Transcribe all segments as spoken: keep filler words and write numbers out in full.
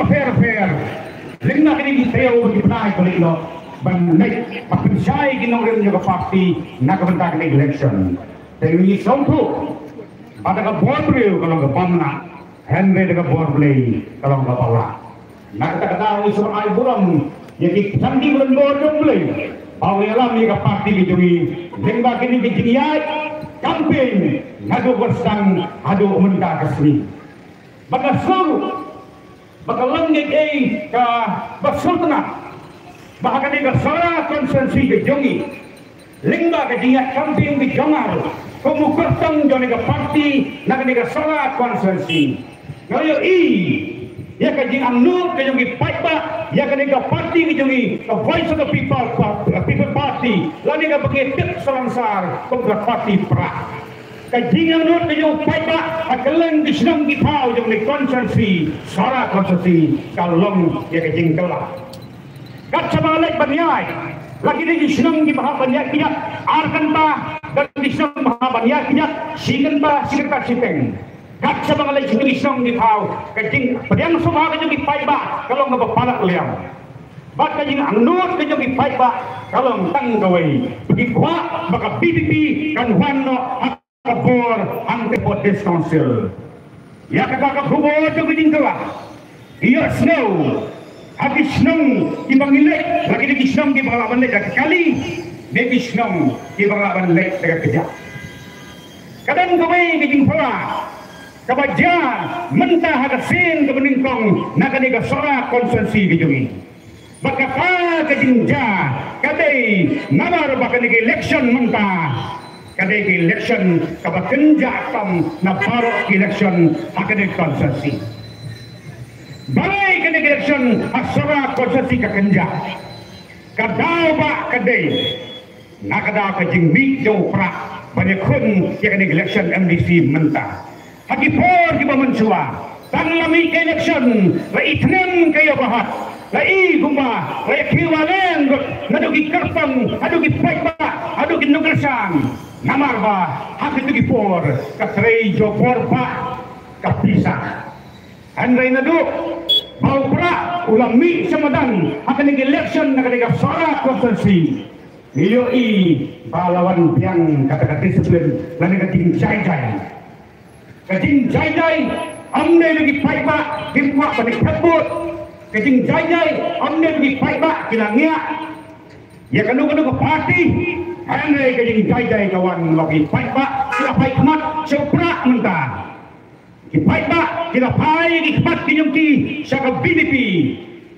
fair fair. Lyngngoh kine ki taïew ki bnai ko lyngngoh ban leit ban pynshai ki nongrim jong ka party na ka bynta kane ka election. Te ngi sngewthuh ba da ka bor briew ka long kaba mnah, hynrei da ka bor Blei ka long kaba lah. Na kata ka daw ngi sngewbha ai burom ïa ki tang ki bor jong Blei ba u ïalam ïa ka party ka jong ngi lyngba kine ki jingïaid campaign naduh ba sdang haduh mynta ka sngi. Ba ka sur ba ka long kaei kaei kaba sngewtynnat ba ha kane ka Sohra constituency ka jong ngi, lyngba ka jingïaid campaign ka jong nga ruh kum u kyrtong jong kane ka party na kane ka Sohra constituency, nga ïohi ïa ka jingangnud ka jong ki paidbah ïa kane ka party ka jong ngi, ka Voice of the People, People Party, lane kaba ngi tip sahlansar kum ka party Prah. Ka jingangnud ka jong u paidbah ha kylleng ki shnong ki thaw jong kane ka constituency, Sohra constituency, ka long ïa ka jingkylla. Kat shaba nga leit ban ïaid, la kine ki shnong kiba hap ban ïaid kjat ar kynta, bad ki shnong ba hap ban ïaid kjat shi kynta, shi kynta shiteng. Kat shaba nga leit sha ki shnong ki thaw, ka jingpdiang sngewbha ka jong ki paidbah ka long kaba palat liang. Bad ka jingangnud ka jong ki paidbah ka long tang kawei, ba ki kwah ba ka V P P kan wan noh ha ka bor hangtei ha District Council. Ïa kata ka khubor jong ka jingkylla, ïohsngew ha ki shnong kiba ngi leit, la kine ki shnong kiba nga lah ban leit da ka kali, ne ki shnong kiba nga lah ban leit da ka kjat. Ka don kawei ka jingphylla kaba jia mynta ha ka sien kaba nyngkong na kane ka Sohra constituency ka jong ngi. Ba kata ka jingjia ka dei namar ba kane ka election mynta ka dei ka election kaba kynjah tam na baroh ki election ha kane ka constituency. Balei kane ka election ha Sohra constituency ka kynjah? Ka daw ba ka dei na ka daw ka jingmih jong u Prah ban ïakhun ïa kane ka election M D C mynta. Ha ki por kiba mynshuwa, tang la mih ka election, la i tngen ka ïa ba hat, la i kumba la ïa khie waleng ruh naduh ki kyrtong haduh ki paidbah haduh ki nongkyrshan. Namar ba ha kito ki por ka trei jubor ba ka pisa. Hynrei naduh ba u Prah u la mih sha madan ha kane ka election na kane ka Sohra constituency, ngi ïohi ba la wan biang kata ka discipline lane ka jingjai jai. Ka jingjai jai, ym dei na ki paidbah kim kwah ban ïa thep vote. Ka jingjai jai, ym dei na ki paidbah ki la ngiah ïa kano kano ka party. Hynrei ka jingjai jai ka wan ba ki paidbah ki la phai khmat sha u Prah mynta. Ki paidbah ki la phai ki khmat ki jong ki sha ka V P P.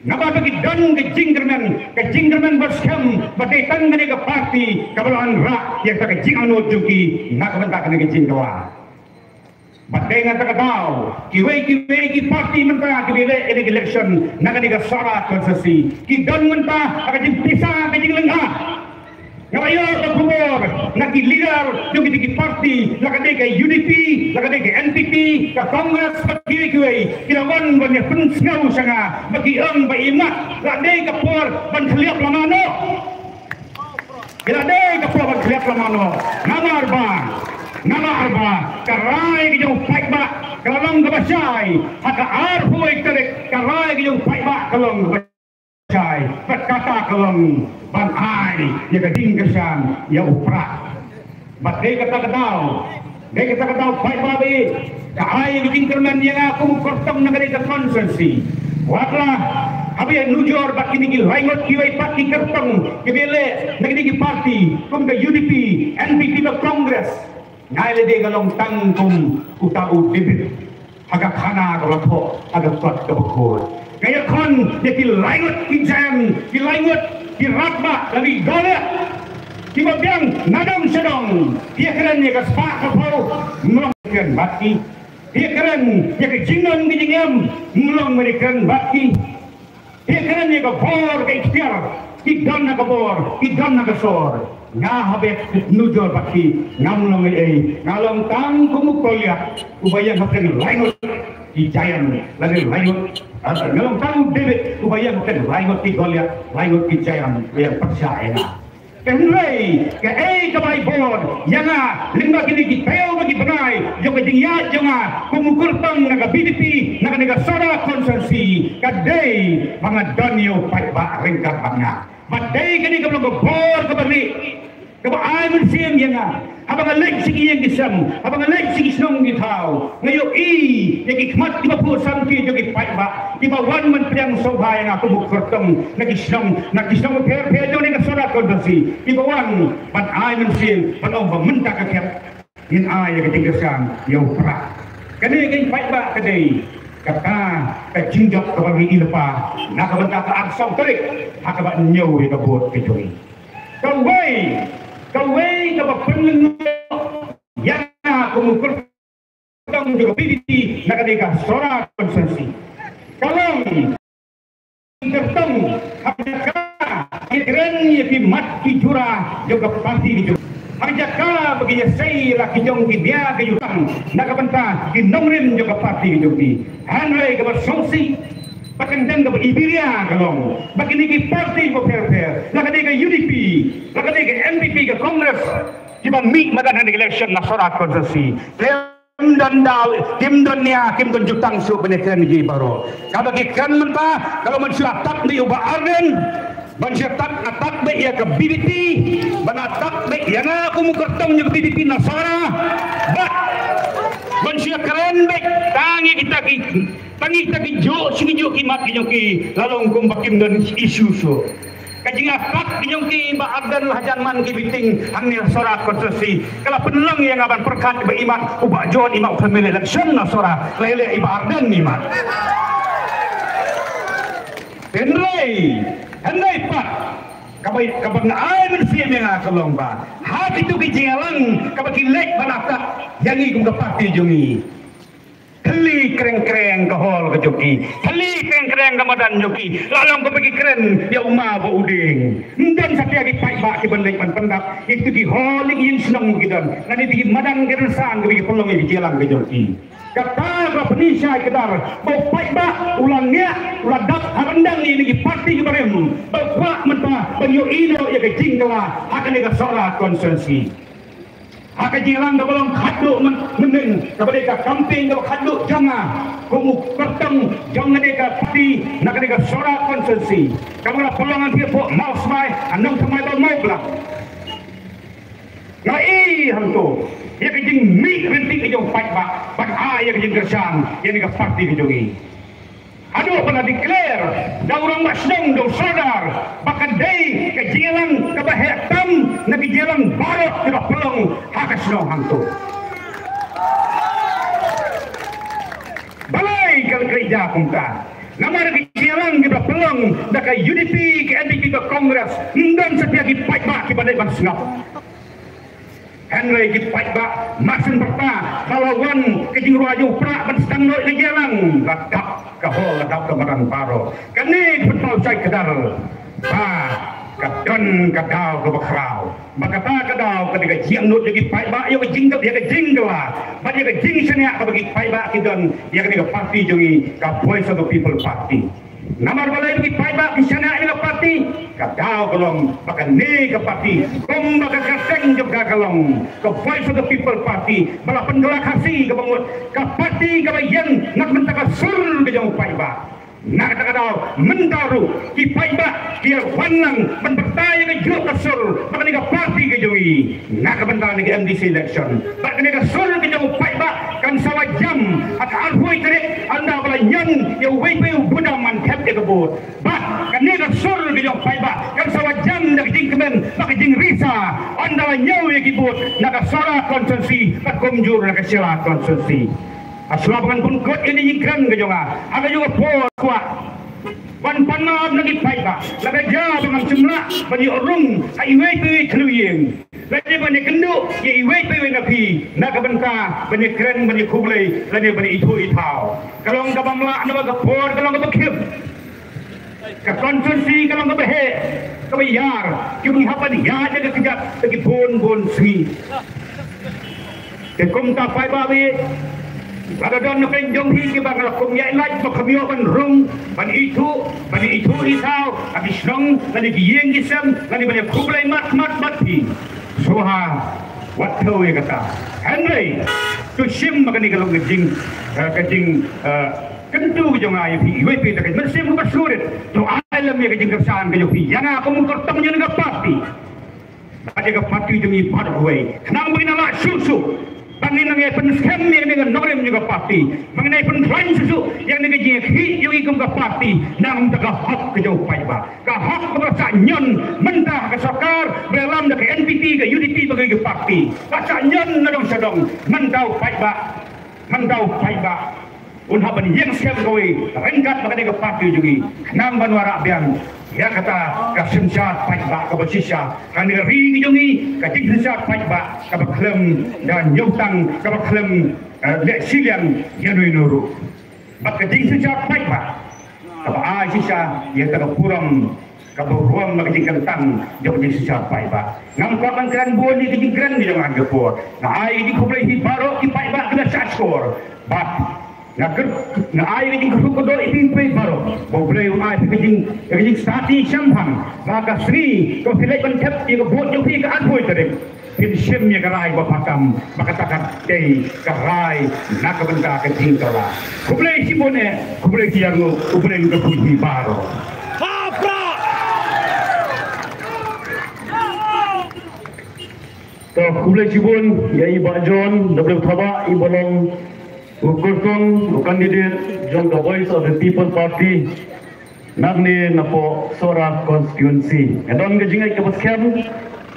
Naba ba ki don ka jingkyrmen, ka jingkyrmen ba skhem ba dei tang kane ka party kaba la wanrah ïa kata ka jingangnud jong ki na ka bynta kane ka jingdawa. Ba dei na kata ka daw kiwei kiwei ki party mynta kiba ïaleh kane ka election na kane ka Sohra constituency ki don mynta ha ka jingpisa ka jinglynga. Nga la ïoh ka khubor na ki leader jong kito ki party, la ka dei ka U D P, la ka dei ka N P P, ka Congress bad kiwei kiwei, ki la wan ban ïa pynsngew sha nga ba ki ong ba i mat la dei ka por ban khylliap lama noh. Ki la dei ka por ban khylliap lama noh. Namar ba, namar ba ka rai ka jong u paidbah ka la long kaba shai. Ha ka arphew wei tarik ka rai ka jong u paidbah ka long kaba shai. Bad kata ka long ban ai ïa ka jingkyrshan ïa u Prah. Bad dei kata ka daw, dei kata ka daw paidbah ba ïeit, ka ai ka jingkyrmen ïa nga kum u kyrtong na kane ka constituency. Wat la haba ïanujor bad kine ki laingut kiwei pat ki kyrtong kiba ïaleh na kine ki party kum ka U D P, N P P bad Congress. Nga lade nga long tang kum uta u David ha ka khana kaba thoh ha ka kot kaba khuid. Nga ïakhun ïa ki laingut ki giant, ki laingut ki rangbah lane ki Goliath kiba biang na dong sha dong. Phi ïakren ïa ka spah ka phew, ym long ban ïakren bad ki. Phi ïakren ïa ka jingdon ka jingem, ym long ban ïakren bad ki. Phi ïakren ïa ka bor ka iktiar, ki don na ka bor, ki don na ka sor. Nga haba nujor bad ki ngam long ei ei, nga long tang kum u Goliath uba ïeng hapdeng laingut ki giant lane laingut, ah, nga long tang u David uba ïeng hapdeng laingut ki Goliath, laingut ki giant ba ïeng pyrshah ïa nga. Hynrei kaei kaba ai bor ïa nga lyngba kine ki taïew bad ki bnai jong ka jingïaid jong nga kum u kyrtong na ka B J P na kane ka Sohra constituency ka dei ba nga don ïa u paidbah ryngkat bad nga. Bad dei kane ka long ka bor kaba rieh kaba ai mynsiem ïa nga. Haba nga leit sha ki ïing ki sem, haba nga leit sha ki shnong ki thaw, nga ïohi ïa ki khmat kiba phuh samrkhie jong ki paidbah kiba wan ban pdiang sngewbha ïa nga kum u kyrtong na ki shnong, na ki shnong bapher bapher jong kane ka Sohra constituency, kiba wan ban ai mynsiem, ban ong ba mynta ka khet ngin ai ïa ka jingkyrshan ïa u Prah. Kane ka paidbah ka dei kata ka jingjop kaba ngi ïa lypa na ka bynta ka arphew saw tarik ha kaba ñiew ïa ka vote ka jong ngi. Kawei, kawei kaba pynlyngngoh ïa nga kum u kyrtong jong ka B J P na kane ka Sohra constituency ka long kyrtong ha ka jaka ïakren ïa ki mat ki jura jong ka party ka jong, ha ka jaka ba ki ïasei la ki jong ki bia ki jutang na ka bynta ki nongrim jong ka party ka jong ki. Hynrei kaba sngewsih ba kyndang kaba ibiria ka long ba kine ki party bapher bapher, la ka dei ka U D P, la ka dei ka N P P, ka Congress, kiba mih madan ha election na Sohra constituency, kim don daw, kim don nia, kim don jutang shuh ban ïakren ïa ki baroh. Kaba ki kren mynta ka long ban shu attack beit ïa u Bah Ardent, ban shu attack, attack beit ïa ka B J P, ban attack beit ïa nga kum u kyrtong jong ka B J P na Sohra. Bad ban shu ïakren beit tang ïa kita ki, tang ïa kita ki juh shi ki juh ki mat ki jong ki, la long kumba kim don issue shuh. Ka jingattack ki jong ki Bah Ardent hajan man ki meeting hangne ha Sohra constituency ka la pynlong ïa nga ban pyrkhat ba imat u Bah John, imat u family election na Sohra, la ïaleh i Bah Ardent imat. Hynrei, hynrei pat kaba, kaba nga ai mynsiem ïa nga ka long ba ha kito ki jingïalang kaba ki leit ban attack ïa ngi kum ka party jong ngi, thylli kreng kreng ka hall ka jong ki, thylli kreng kreng ka madan jong ki, la long kaba ki kren ïa u ma bad u dieng. Ym don satia ki paidbah kiban leit ban pyndap ïa kito ki hall, ïa ki ïing shnong ki don, lane ïa ki madan ki rynsan kaba ki pynlong ïa ki jingïalang ka jong ki. Kata ka pynshai kdar ba u paidbah u la ngiah, u la dap ha ryndang ïa kine ki party kiba rim, ba u kwah mynta ban ïohi noh ïa ka jingkylla ha kane ka Sohra constituency. Ha ka jingïalang kaba long khatduh myn-, mynhynnin, kaba dei ka campaign kaba khatduh jong nga kum u kyrtong jong kane ka party na kane ka Sohra constituency, kaba la pynlong hangtei hapoh Mawsmai, ha Nongthymmai bad Mawblang. Nga i hangto ïa ka jingmih ryntih ka jong u paidbah ban ai ïa ka jingkyrshan ïa kane ka party ka jong ngi. Haduh ba la declare da u rangbah shnong, da u sordar, ba ka dei ka jingïalang kaba heh tam na ki jingïalang baroh kiba pynlong ha ka shnong hangto. Balei ka la khreh kumta? Namar ki jingïalang kiba pynlong da ka U D P, ka N P P, ka Congress, ym don satia ki paidbah kiba dei ban sngap. Hynrei ki paidbah, mar shen pyrta ba la wan ka jingrwai jong u Prah ban sdang noh ïa ka jingïalang, la dap ka hall, la dap ka madan baroh. Kane ka pynpaw shai kdar ba ka don ka daw kaba khraw, ba kata ka daw ka dei ka jingangnud ïa ki paidbah, ïa ka jing, ïa ka jingkylla bad ïa ka jingshaniah kaba ki paidbah ki don ïa kane ka party jong ngi, ka Voice of the People Party. Namar balei ba ki paidbah ki shaniah ïa ka party? Ka daw ka long ba kane ka party, kumba ka kyrteng jong ka ka long ka Voice of the People Party, ba la pynkylla Khasi kaba mut ka party kaba ïeng na ka bynta ka sur ka jong u paidbah. Na kata ka daw mynta ruh ki paidbah ki wan lang ban pyrta ïa ka juh ka sur ba kane ka party ka jong ngi na ka bynta kane ka M D C election. Ba kane ka sur ka jong u paidbah kan sa la jam ha ka arphew tarik, ynda ba la ñion ïa uwei pa uwei u budam ban thep ïa ka vote. Bad kane ka sur ka jong u paidbah kan sa la jam da ka jingkmen bad ka jingrisa ynda la ñiew ïa ki vote na ka Sohra constituency bad kumjuh na ka Shella constituency. Hashwa ba ngan pynkut ïa kane ka jingkren ka jong nga, ha kajuh ka por kwah ban pan map na ki paidbah, la ka jia ba ngam shym lah ban ïoh rung ha iwei pa iwei i thliew ïing, lane ban ïakynduh ïa iwei pa iwei na phi na ka bynta ban ïakren, ban ïakhublei lane ban ïathuh ïathaw. Ka long kaba mlak namar ka por ka long kaba khim. Ka constituency ka long kaba heh, kaba ïar, kiba ngi hap ban ïaid ïa ka kjat da ki bun bun sngi. Te kumta paidbah baieit, Lada don na pdeng jong phi kiba nga la kum ïaid lait ba kham ïoh ban rung, ban ithuh, ban ithuh ithaw ha ki shnong lane ki ïing ki sem, lane ban ïakhublei mat mat bad phi, sngewbha wat thew ïa kata. Hynrei to shim ba kane ka long ka jing, eh, ka jing, eh, kyntu ka jong nga ïa phi, iwei pa iwei, ta ka mynsiem kaba sngewrit. To ai lem ïa ka jingkyrshan ka jong phi ïa nga kum u kyrtong jong ka party. Bad ïa ka party jong ngi baroh kawei, khnang ba ngin nang lah shuh shuh, ba ngin nang ïa pynskhem ïa kane ka nongrim jong ka party, ba ngin nang ïa pynkhlaiñ shuh shuh ïa kane ka jingïakhih jong ngi kum ka party na ka bynta ka hok ka jong u paidbah. Ka hok kaba la shah ñion mynta ha ka sorkar ba ïalam da ka N P P, ka U D P bad ka party. Ka shah ñion na dong sha dong. Mynta u paidbah, mynta u paidbah un hap ban ïeng skhem kawei ryngkat bad kane ka party jong ngi, khnang ban wanrah biang ïa kata ka synshar paidbah kaba shisha. Kane ka ri ka jong ngi, ka jingsynshar paidbah kaba khlem da ñiewtang, kaba khlem, eh, leh shiliang ïano ïano ruh. Bad ka jingsynshar paidbah kaba ai shisha ïa kata ka burom kaba burom na ka jingkyntang jong ka jingsynshar paidbah. Ngam kwah ban kren bun ïa ka jingkren ka jong nga ha kane ka por. Nga ai ka jingkhublei ïa phi baroh ki paidbah kiba shah shkor. Bad nga kyrpad, nga ai ka jingkyrkhu kyrdoh ïa phi baroh, ba U Blei un ai phi ka jing, ka jingstad shemphang, ba ka sngi kaba phi leit ban thep ïa ka vote jong phi ka arphew tarik, phin shim ïa ka rai ba pha kam, ba kata ka dei ka rai na ka bynta ka jingkylla. Khublei shibun eh, khublei shihajar nguh, U Blei un kyrkhu ïa phi baroh. To, khublei shibun ïa i Bah John W Thabah, iba long u kyrtong, u candidate jong ka Voice of the People Party nangne napoh Sohra constituency. Nga don ka jingngeit kaba skhem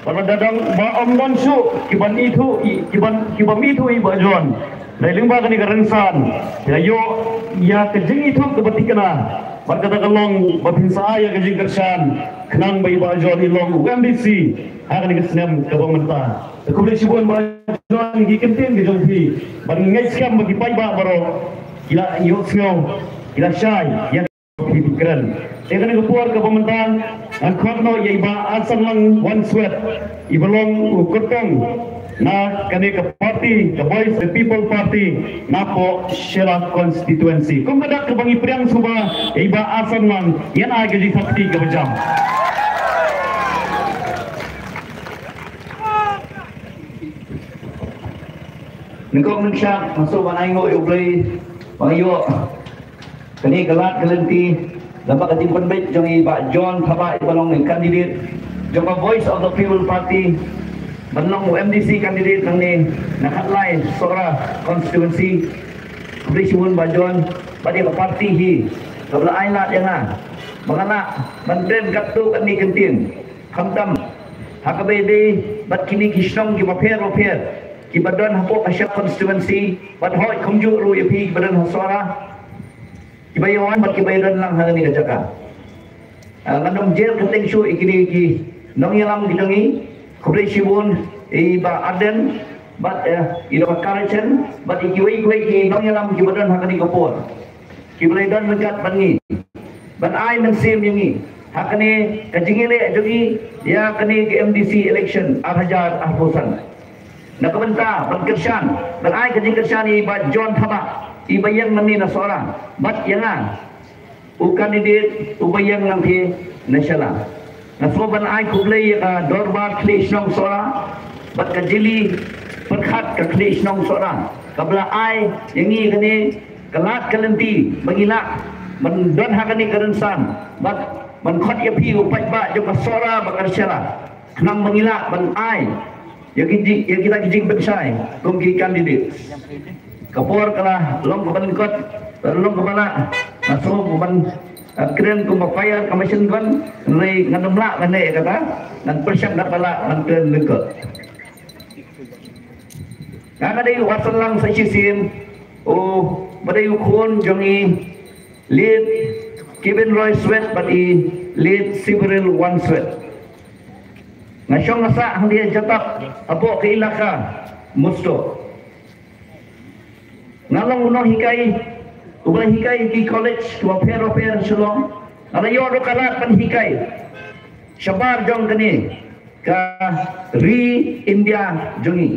ba lada dang ba ym don shuh kiban ithuh i, kiban, kiba ithuh i Bah John, dei lyngba kane ka rynsan, ïa ïoh ïa ka jingithuh kaba thikna. Bad kata ka long ba phin sa ai ïa ka jingkyrshan khnang ba i Bah John i long u M D C ha kane ka snem kaba mynta. Te khublei shibun Bah John, ki kyntien ki jong phi, bad nga ngeit skhem ba ki paidbah baroh ki la ïohsngew, ki la shai ïa ka phi kren. Te kane ka por kaba mynta ngan khot noh ïa i Bah Arsanlang Wanswet, iba long u kyrtong na kane ka party, ka Voice of the People Party, napoh Shella constituency. Kum ka dak kaba ngi pdiang sngewbha ïa i Bah Arsanlang, ïa ai ka jingthap kti kaba jam. Nyngkong nyngshap nga sngewbha ban ainguh ïa U Blei ba nga ïoh kane ka lad ka lynti, lem bad ka jingpynbeit jong i Bah John Thabah, iba long i candidate jong ka Voice of the People Party, ban long u M D C candidate nangne na khatlai Sohra constituency. Khublei shibun Bah John, bad ïa ka party hi kaba la ai lad ïa nga ba nga lah ban kren katto katne kyntien, khamtam ha kaba ïadei bad kine ki shnong kiba pher bapher kiba don hapoh ka Shella constituency, bad hooid kumjuh ruh ïa phi kiba don ha Sohra, kiba ïawan bad kiba ïadon lang ha kane ka jaka. Ah, ngan ym jer kyrteng shuh ïa kine ki nongïalam ki jong ngi. Khublei shibun ïa i Bah Ardent bad, eh, ïa i Bah Karachen bad ïa kiwei kiwei ki nongïalam kiba don ha kane ka por, kiba la don ryngkat bad ngi ban ai mynsiem ïa ngi ha kane ka jingïaleh jong ngi ïa kane ka M D C election ar hajar arphew san. Na ka bynta ban kyrshan, ban ai ka jingkyrshan ïa i Bah John Thabah, iba ïeng nangne na Sohra, bad ïa nga, u candidate uba ïeng nangtei na Shella. Nga sngewbha ban ai khublei ïa ka Dorbar Khlieh Shnong Sohra bad ka jylliew pyrkhat ka Khlieh Shnong Sohra, kaba la ai ïa ngi kane ka lad ka lynti ba ngi lah ban don ha kane ka rynsan bad ban khot ïa phi u paidbah jong ka Sohra bad ka Shella, khnang ba ngi lah ban ai ïa ki ji-, ïa kita ki jingpynshai kum ki candidate. Ka por ka la long kaba lyngkot, long kaba lah. Nga sngewbha ban, eh, kren kum ba pyrshah ka mission ban, hynrei ngan ym lah ban leh kata, ngan pyrshang katba lah ban kren lyngkot. Nga, nga dei u Arsanlang sa shisien, uba dei u khun jong i Late Kevin Roy Swet bad i Late Sibril Wan Swet. Nga shong nga sah hangne ha Jatap, hapoh ka ilaka Musto. Nga long u nonghikai uba la hikai ki college kiba pher bapher Shillong. Nga la ïoh ruh ka lad ban hikai shabar jong kane ka ri India jong ngi.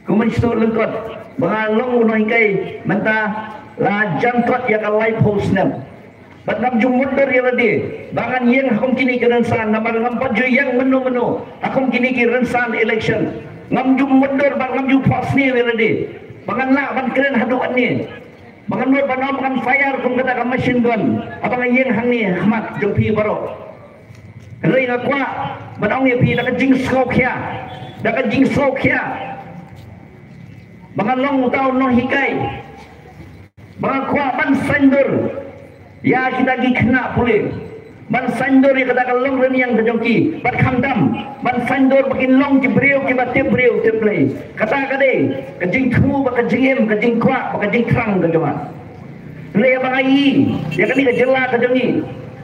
Kum ban shu lyngkot, Ba nga long u nonghikai mynta la jan kot ïa ka laiphew snem. Bad ngam ju mutdur ïa lade ba ngan ïeng ha kum kine ki rynsan namar ngam pat ju ïeng mynno mynno ha kum kine ki rynsan election. Ngam ju mutdur bad ngam ju phohsniew ïa lade ba ngan lah ban kren haduh katne. Ba ngan mut ban ong ba ngan fire kum kata ka machine gun haba nga ïeng hangne ha khmat jong phi baroh. Hynrei nga kwah ban ong ïa phi da ka jingsngewkhia, da ka jingsngewkhia ba nga long uta u nonghikai. Ba nga kwah ban saiñdur ïa kita ki khynnah pule, ban saiñdur ïa kata ka longrynïeng ka jong ki, bad khamtam ban saiñdur ba kin long ki briew kiba tip briew tip Blei. Kata ka dei ka jingthmu bad ka jingim, ka jingkwah bad ka jingthrang ka jong nga. Hynrei ba nga ïohi ïa kane ka jylla ka jong ngi,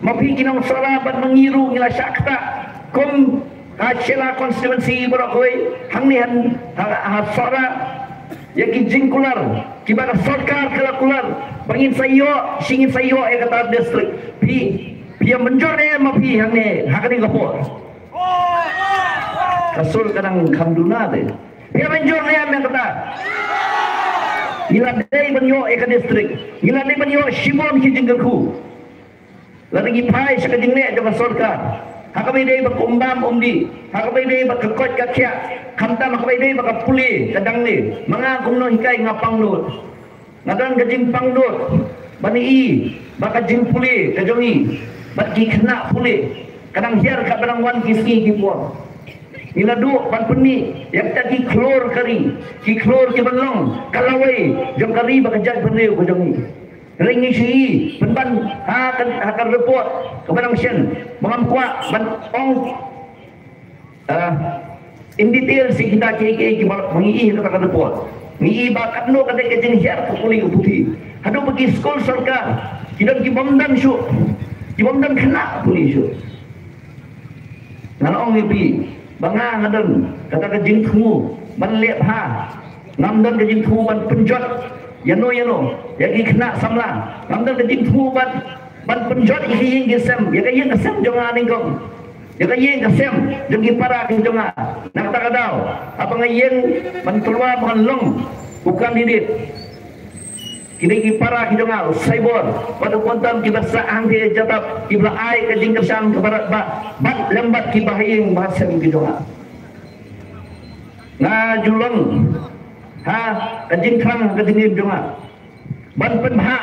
ma phi ki nong Sohra bad ma ngi ruh ngi la shah ktah kum ka Shella constituency baroh kawei, hangne ha, ha, ha Sohra, ïa ki jingkular kiba ka sorkar ka la kular ba ngin sa ïoh, shi ngin sa ïoh ïa kata district. Phi, phi ïa mynjur ne em ma phi hangne ha kane ka por? Ka sur ka dang kham duna te. Phi ïa mynjur ne em ïa kata? Ngi la dei ban ïoh ïa ka district, ngi la dei ban ïoh shibun ki jingkyrkhu. Lada ngi phai sha ka jingleh jong ka sorkar, ha kaba ïadei bad ka um bam um dih, ha kaba ïadei bad ka koit ka khiah, khamtam ha kaba ïadei bad ka pule ka dang ne, ma nga kum u nonghikai nga pangnud. Nga don ka jingpangnud ban ïohi ba ka jingpule ka jong ngi bad ki khynnah pule ka dang hiar katba dang wan ki sngi ki por. Ngi la duh ban pynmih ïa kita ki khlur ka ri, ki khlur kiban long ka lawei jong ka ri bad ka jaitbynriew ka jong ngi. Hynrei ngi shu ïohi pynban ha ka, ha ka report kaba dang shen, ba ngam kwah ban ong, ah, in detail sha kita kiei kiei kiba ngi ïohi ha kata ka report. Ngi ïohi ba katno ka dei ka jinghiar ka pule ka puthi. Haduh ba ki skul sorkar ki don kibym don shuh, kibym don khynnah pule shuh. Nga la ong ïa phi ba nga, nga don kata ka jingthmu ban leh bha. Ngam don ka jingthmu ban pynjot ïano ïano ïa ki khynnah samla. Ngam don ka jingthmu ban, ban pynjot ïa ki ïing ki sem, ïa ka ïing ka sem jong nga nyngkong, ïa ka ïing ka sem jong ki para ki jong nga. Na kata ka daw haba nga ïeng ban tyrwa ba ngan long u candidate, kine ki para ki jong nga, u Saibor bad u Bontam kiba sah hangtei ha Jatap kiba la ai ka jingkyrshan kaba radbah bad lem bad ki bahaïing bahasem ki jong nga. Nga ju long ha ka jingthrang ha ka jingim jong nga ban pynbha.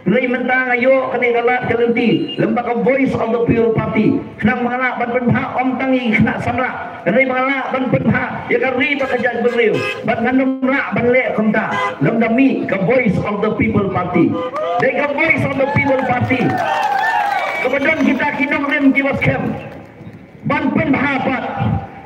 Hynrei mynta nga ïoh kane ka lad ka lynti lem bad ka Voice of the People Party. Khnang ba nga lah ban pynbha ym tang ïa ki khynnah samla, hynrei ba nga lah ban pynbha ïa ka ri bad ka jaitbynriew. Bad ngan ym lah ban leh kumta lymda mih ka Voice of the People Party. Dei ka Voice of the People Party kaba don kita ki nongrim kiba skhem ban pynbha pat.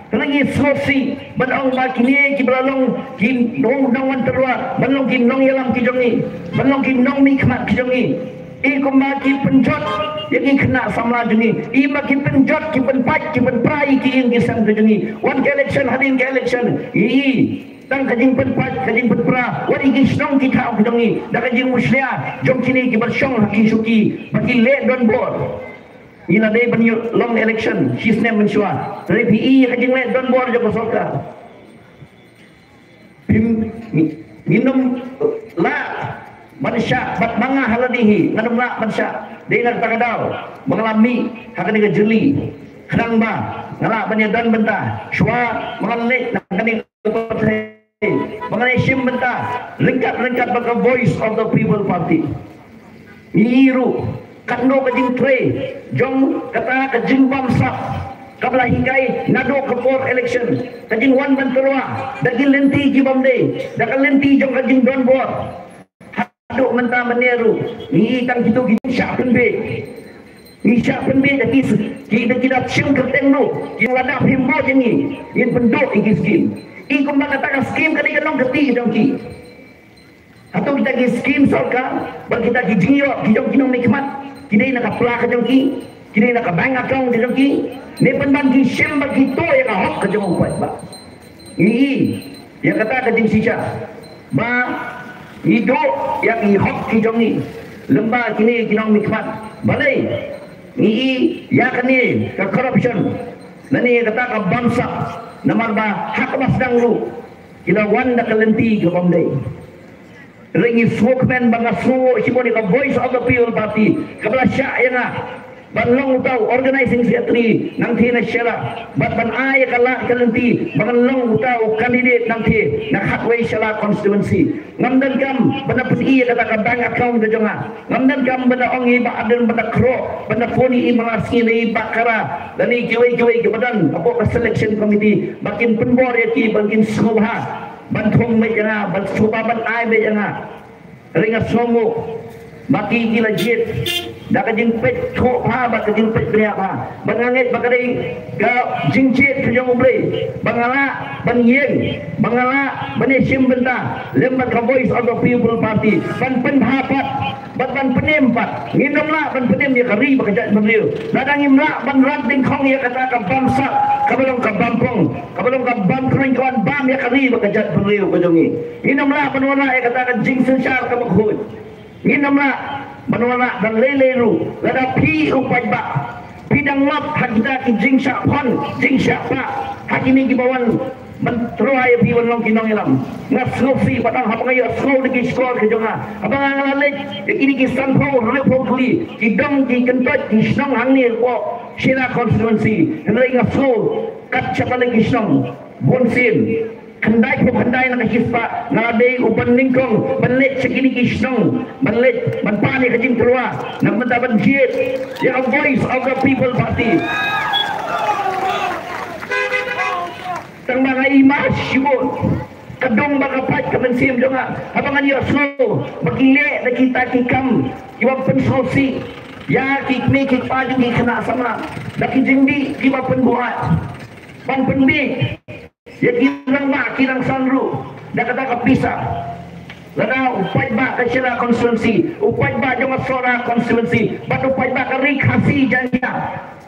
Te ngi sngewsih ban ong ba kine kiba la long ki nong, nongwan tyrwa, ban long ki nongïalam ki jong ngi, ban long ki nongmihkhmat ki jong ngi, i kumba ki pynjot ïa ki khynnah samla jong ngi, i ba ki pynjot, ki pynpait, ki pynpra ïa ki ïing ki sem ki jong ngi. Wan ka election, hadien ka election, i tang ka jingpynpait, ka jingpynpra wat ïa ki shnong ki thaw ki jong ngi da ka jingmushlia jong kine kiba shong ha ki shuki ba ki leh donbor. Ngi la dei ban ïoh long election shi snem mynshuwa. Te phi i ïa ka jingleh donbor jong ka sorkar. Phim, ngi, ngin ym lah ban shah, bad ma nga ha lade hi ngan ym lah ban shah. Dei na kata ka daw ba nga la mih ha kane ka jylli, khnang ba nga lah ban ïadon bynta shuwa ba ngan leit na kane ka pyrthei, ba ngan ïashim bynta ryngkat ryngkat bad ka Voice of the People Party. Ngi ruh katno ka jingtrei jong kata ka jingbamsap kaba la hikai naduh ka por election, ka jingwan ban tyrwa da ki lynti ki bym dei, da ka lynti jong ka jingdonbor. Haduh mynta mynne ruh ngi i tang kito ki jingshah pynbeit. Ngi shah pynbeit da ki, ki, da ki da shim kyrteng ruh, ki la dap himbot ïa ngi, ngin pynduh ïa ki skim. I kumba kata ka skim ka dei ka nongkti jong ki. Hato kita ki skim sorkar bad kita ki jingïoh ki jong ki nongmihkhmat ki dei na ka pla ka jong ki, ki dei na ka bank account ka jong ki? Ne pynban ki shim ba ki tuh ïa ka hok ka jong u paidbah. Ngi i ïa kata ka jingshisha ba ngi duh ïa ki hok ki jong ngi lem bad kine ki nongmihkhmat. Balei ngi i ïa kane ka corruption lane ïa kata ka bamsap? Namar ba ha kaba sdang ruh Ki la wan da ka lynti ka bym dei. Hynrei ngi sngewkmen ba nga sngew shibun ïa ka Voice of the People Party kaba la shah ïa nga ban long uta u organizing secretary nangtei na Shella bad ban ai ïa ka lad ka lynti ba ngan long uta u candidate nangtei na khatwei Shella constituency. Ngam donkam ban da pyni ïa kata ka bank account ka jong nga. Ngam donkam ban da ong ïa i Bah Ardent ban da khroh ban da phone ïa i Manasngi ne i Bah Kara lane kiwei kiwei kiba don hapoh ka selection committee ba kin pynbor ïa ki ba kin sngewbha ban thung beit ïa nga, ban sngewbha ban ai beit ïa nga. Hynrei nga sngewnguh ba ki ki la jied da ka jingpeit thuh bha bad ka jingpeit bniah bha. Ba nga ngeit ba ka dei ka jingjied ka jong U Blei ba nga lah ban ïeng, ba nga lah ban ïashim bynta lem bad ka Voice of the People Party ban pynbha pat bad ban pynim pat. Ngim lah ban pynim ïa ka ri bad ka jaitbynriew lada ngim lah ban rat dyngkhong ïa kata ka bamsap kaba long ka bampong, kaba long ka bamkruiñ, ka wan bam ïa ka ri bad ka jaitbynriew ka jong ngi. Ngin ym lah ban wanrah ïa kata ka jingsynshar kaba khuid. Ngin ym lah ban wanrah da lei lei ruh lada phi u paidbah phi dang ngop ha kita ki jingshah phon jingshah pah ha kine kiba wan ban tyrwa ïa phi ban long ki nongïalam. Nga sngewsih bad haba nga ïohsngew da ki shkor ka jong nga, haba nga la leit ïa kine ki sanphew hynriewphew tylli ki dong ki kyntoit ki shnong hangne hapoh Shella constituency, hynrei nga sngew kat shaba leit ki shnong bunsien khyndai phew khyndai na ka shispah nga la dei u ban nyngkong ban leit sha kine ki shnong ban leit ban pan ïa ka jingtyrwa na ka bynta ban jied ïa ka Voice of the People Party. Tang ba nga i ma shibun ka dong ba ka pait ka mynsiem jong nga haba ngan ïohsngew ba ki leh da kita ki kam kiba pynsngewsih ïa ki kmie ki kpa jong ki khynnah samla da ki jingdih kiba pynbuaid ban pynbiej ïa ki rangbah ki rangsan ruh da kata ka pisa. Lada u paidbah ka Shella constituency, u paidbah jong ka Sohra constituency bad u paidbah ka Ri Khasi Jaiñtia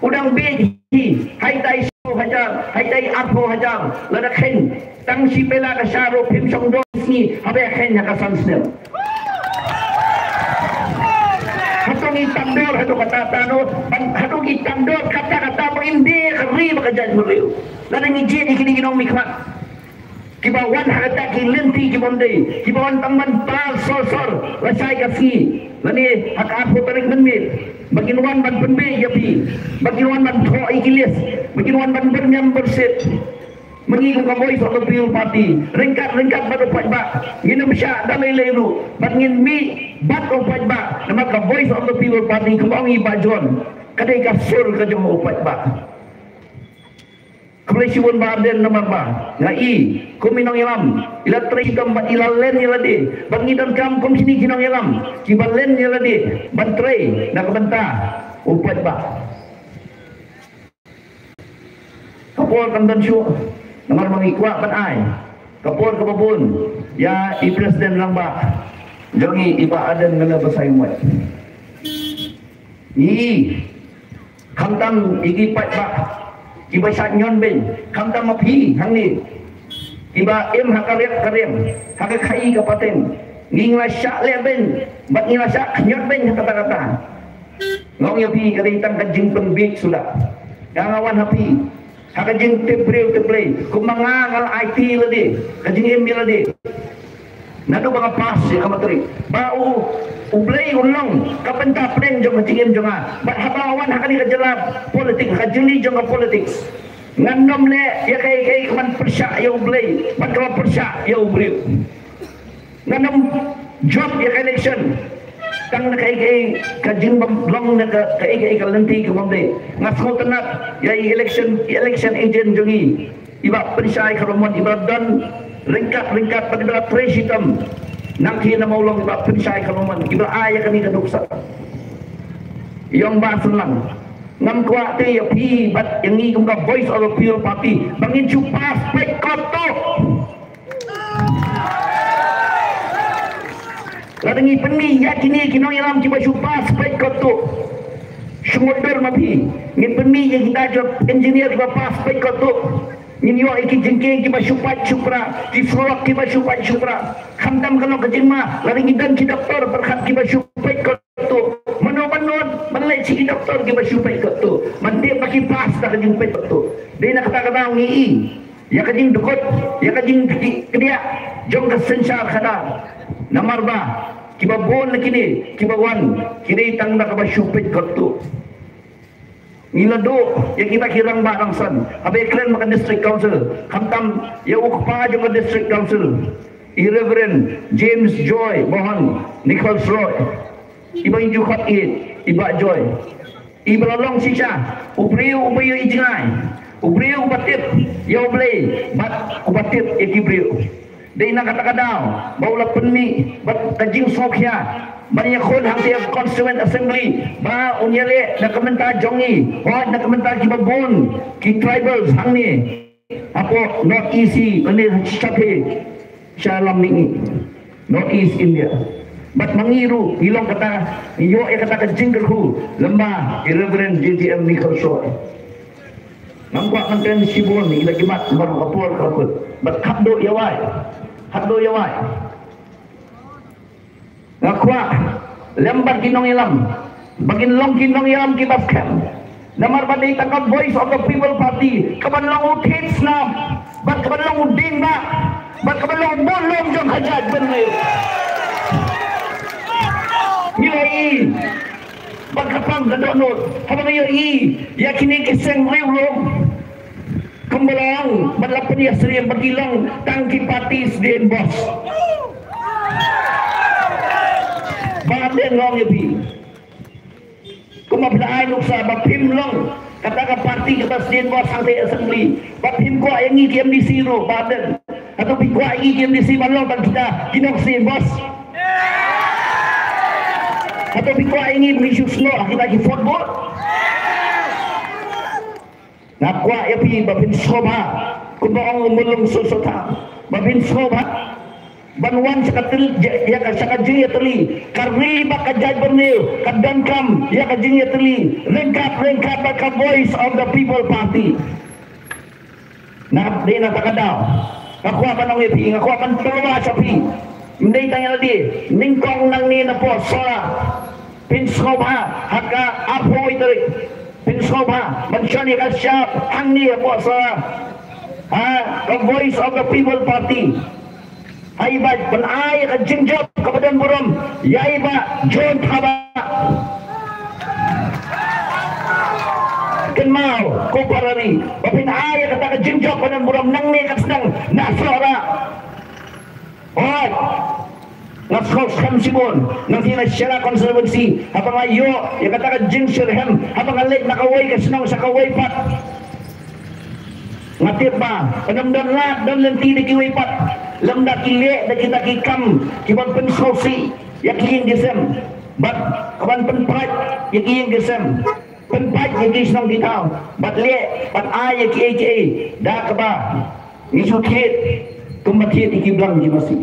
u dang biej hi, haitai shiphew hajar, haitai arphew hajar, lada kheiñ tang shi pela ka sha ruh phim shong don sngi haba ïa kheiñ ha ka san snem. Hato ngi tang dor hato kata tano, hato ngi tang dor kata kata ba ngin die ka ri bad ka jaitbynriew. Lada ngi jied ïa kine ki nongmihkhmat kiba wan ha kata ki lynti ki bym dei, kiba wan tang ban pal sor sor lashai ka sngi lane ha ka arphew tarik mynmiet ba kin wan ban pynbiej ïa phi, ba kin wan ban thoh ïa ki list, ba kin wan ban byrngem byrsit. Ma ngi kum ka Voice of the People Party ryngkat ryngkat bad u paidbah ngin ym shah da lei lei ruh bad ngin mih bad u paidbah namar ka Voice of the People Party kumba ong i Bah John ka dei ka sur ka jong u paidbah. Khublei shibun Bah Ardent namar ba nga i kum i nongïalam i la trei shitom bad i la len ïa lade bad ngi donkam kum kine ki nongïalam kiba len ïa lade ban trei na ka bynta u paidbah. Ka por kam don shuh namar ba ngi kwah ban ai ka por kaba bun ïa i President Rangbah jong ngi i Bah Ardent Miller Basaiawmoit. Ngi khamtam ïa ki paidbah kiba shah ñion beiñ, khamtam ma phi hangne kiba im ha ka riat ka riang, ha ka khaii ka pateng, ngi la shah leh beiñ bad ngi la shah ñion beiñ ha kata kata. Nga ong ïa phi ka dei tang ka jingpynbiej suda. Nga nga wan ha phi ha ka jingtip briew tip Blei kumba nga nga la aiti ïa lade ka jingim ïa lade. Naduh ba nga pass ïa ka matrik ba u U Blei un long ka bynta pdeng jong ka jingim jong nga. Bad haba nga wan ha kane ka jylla politik, ha ka jylla jong ka politiks, ngan ym leh ïa kaei kaei ka ban pyrshah ïa U Blei bad ka ban pyrshah ïa u briew. Ngan ym jop ïa ka election tang na kaei kaei ka jingbymlong, na ka kaei kaei ka lynti ka bym dei. Nga sngewtynnat ïa i election, i election agent jong ngi, i Bah Pynshai Kharmon, iba don ryngkat ryngkat bad iba trei shitom nangkien na Mawlong, i Bah Pynshai Kharmon, iba ai ïa kane ka nuksa. Ïong Bah Synlang, ngam kwah te ïa phi bad ïa ngi kum ka Voice of the People Party ba ngin shu pass peit kot tuh. Lada ngi pynmih ïa kine ki nongïalam kiba shu pass peit kot tuh, shu mutdur ma phi. Ngin pynmih ïa kita ki engineer kiba pass peit kot tuh. Ngin ïoh ïa ki jingkieng kiba shu pait shu pra, ki surok kiba shu pait shu pra. Khamtam ka long ka jingma lada ngi don ki doktor pyrkhat kiba shu peit kot tuh. Mano ban nud ban leit sha ki doktor kiba shu peit kot tuh? Ban tip ba ki pass da ka jingpeit kot tuh. Dei na kata ka daw ngi i ïa ka jingdukut, ïa ka jingkdiah jong ka synshar khadar. Namar ba kiba bun na kine kiba wan ki dei tang da kaba shu peit katto. Ngi la duh ïa kita ki rangbah rangsan haba ïa kren bad ka District Council, khamtam ïa u kpa jong ka District Council, i Reverend James Joy Bohon Nichols Roy, iba ngi ju khot i, i Bah Joy, iba la long shisha u briew uba ïohi jngai, u briew uba tip ïa U Blei bad uba tip ïa ki briew. Dei na kata ka daw ba u la pynmih bad ka jingsngewkhia ban ïakhun hangtei ha Constituent Assembly, ba un ïaleh na ka bynta jong ngi, hooid, na ka bynta kiba bun ki tribals hangne hapoh North East, lane sha phi, sha lam mihngi North East India. Bad ma ngi ruh ngi long kata, ngi ïoh ïa kata ka jingkyrkhu lyngba i Reverend J J M Nichols Roy. Ngam kwah ban kren shibun, ngi la jimat namar ka por ka kut. Bad khatduh ïa wai, khatduh ïa wai, nga kwah lem bad ki nongïalam ba kin long ki nongïalam kiba skhem. Namar ba dei tang ka Voice of the People Party kaban long u thied snam, bad kaban long u dieng bah, bad kaban long u burom jong ka jaitbynriew. Ngi la ïohi ba ka pang ka dohnud haba ngi ïohi ïa kine ki seng riewlum. Kumba la ong, ba la pynïasyriem ba ki long tang ki party sdien bos. Ba dei, nga ong ïa phi, kumba phi la ai nuksa ba phim long kata ka party kaba sdien bos hangtei assembly, ba phim kwah ïa ngi ki M D C ruh, ba dei. Hato phi kwah ïa ngi ki M D C ban long tang kita ki nongsdien bos? Hato phi kwah ïa ngi ban shu snoh ha kita ki football? Nga kwah ïa phi ba phin sngewbha, kumba ong u Mulung Sutsuwang, ba phin sngewbha ban wan sha ka tyl-, ïa ka, sha ka jingïatylli. Ka ri bad ka jaitbynriew ka donkam ïa ka jingïatylli ryngkat, ryngkat bad ka Voice of the People Party. Na, dei na kata ka daw nga kwah ban ong ïa phi, nga kwah ban tyrwa sha phi. Ym dei tang ïa lade, nyngkong nangne napoh Sohra, phin sngewbha ha ka arphew tarik, phin sngewbha ban shon ïa ka shap hangne hapoh Sohra, ha ka Voice of the People Party. Ai ba phin ai ka jingjop kaba don burom ïa i Bah John Thabah. Kynmaw ko para ri, ba phin ai kata ka jingjop kaba don burom nangne ka sdang na Sohra. Hooid, nga sngewskhem shibun nangta na Shella constituency, haba nga ïoh ïa kata ka jingshitrhem, haba nga leit na kawei ka shnong sha kawei pat. Nga tip ba kan ym don lad don lynti da kiwei pat, lymda ki leh da kita ki kam kiban pynsngewsih ïa ki ïing ki sem, bad kaban pynpait ïa ki ïing ki sem, pynpait ïa ki shnong ki thaw, bad leh bad ai ïa kiei kiei da kaba ngi shu thied kumba thied ïa ki blang ki masi.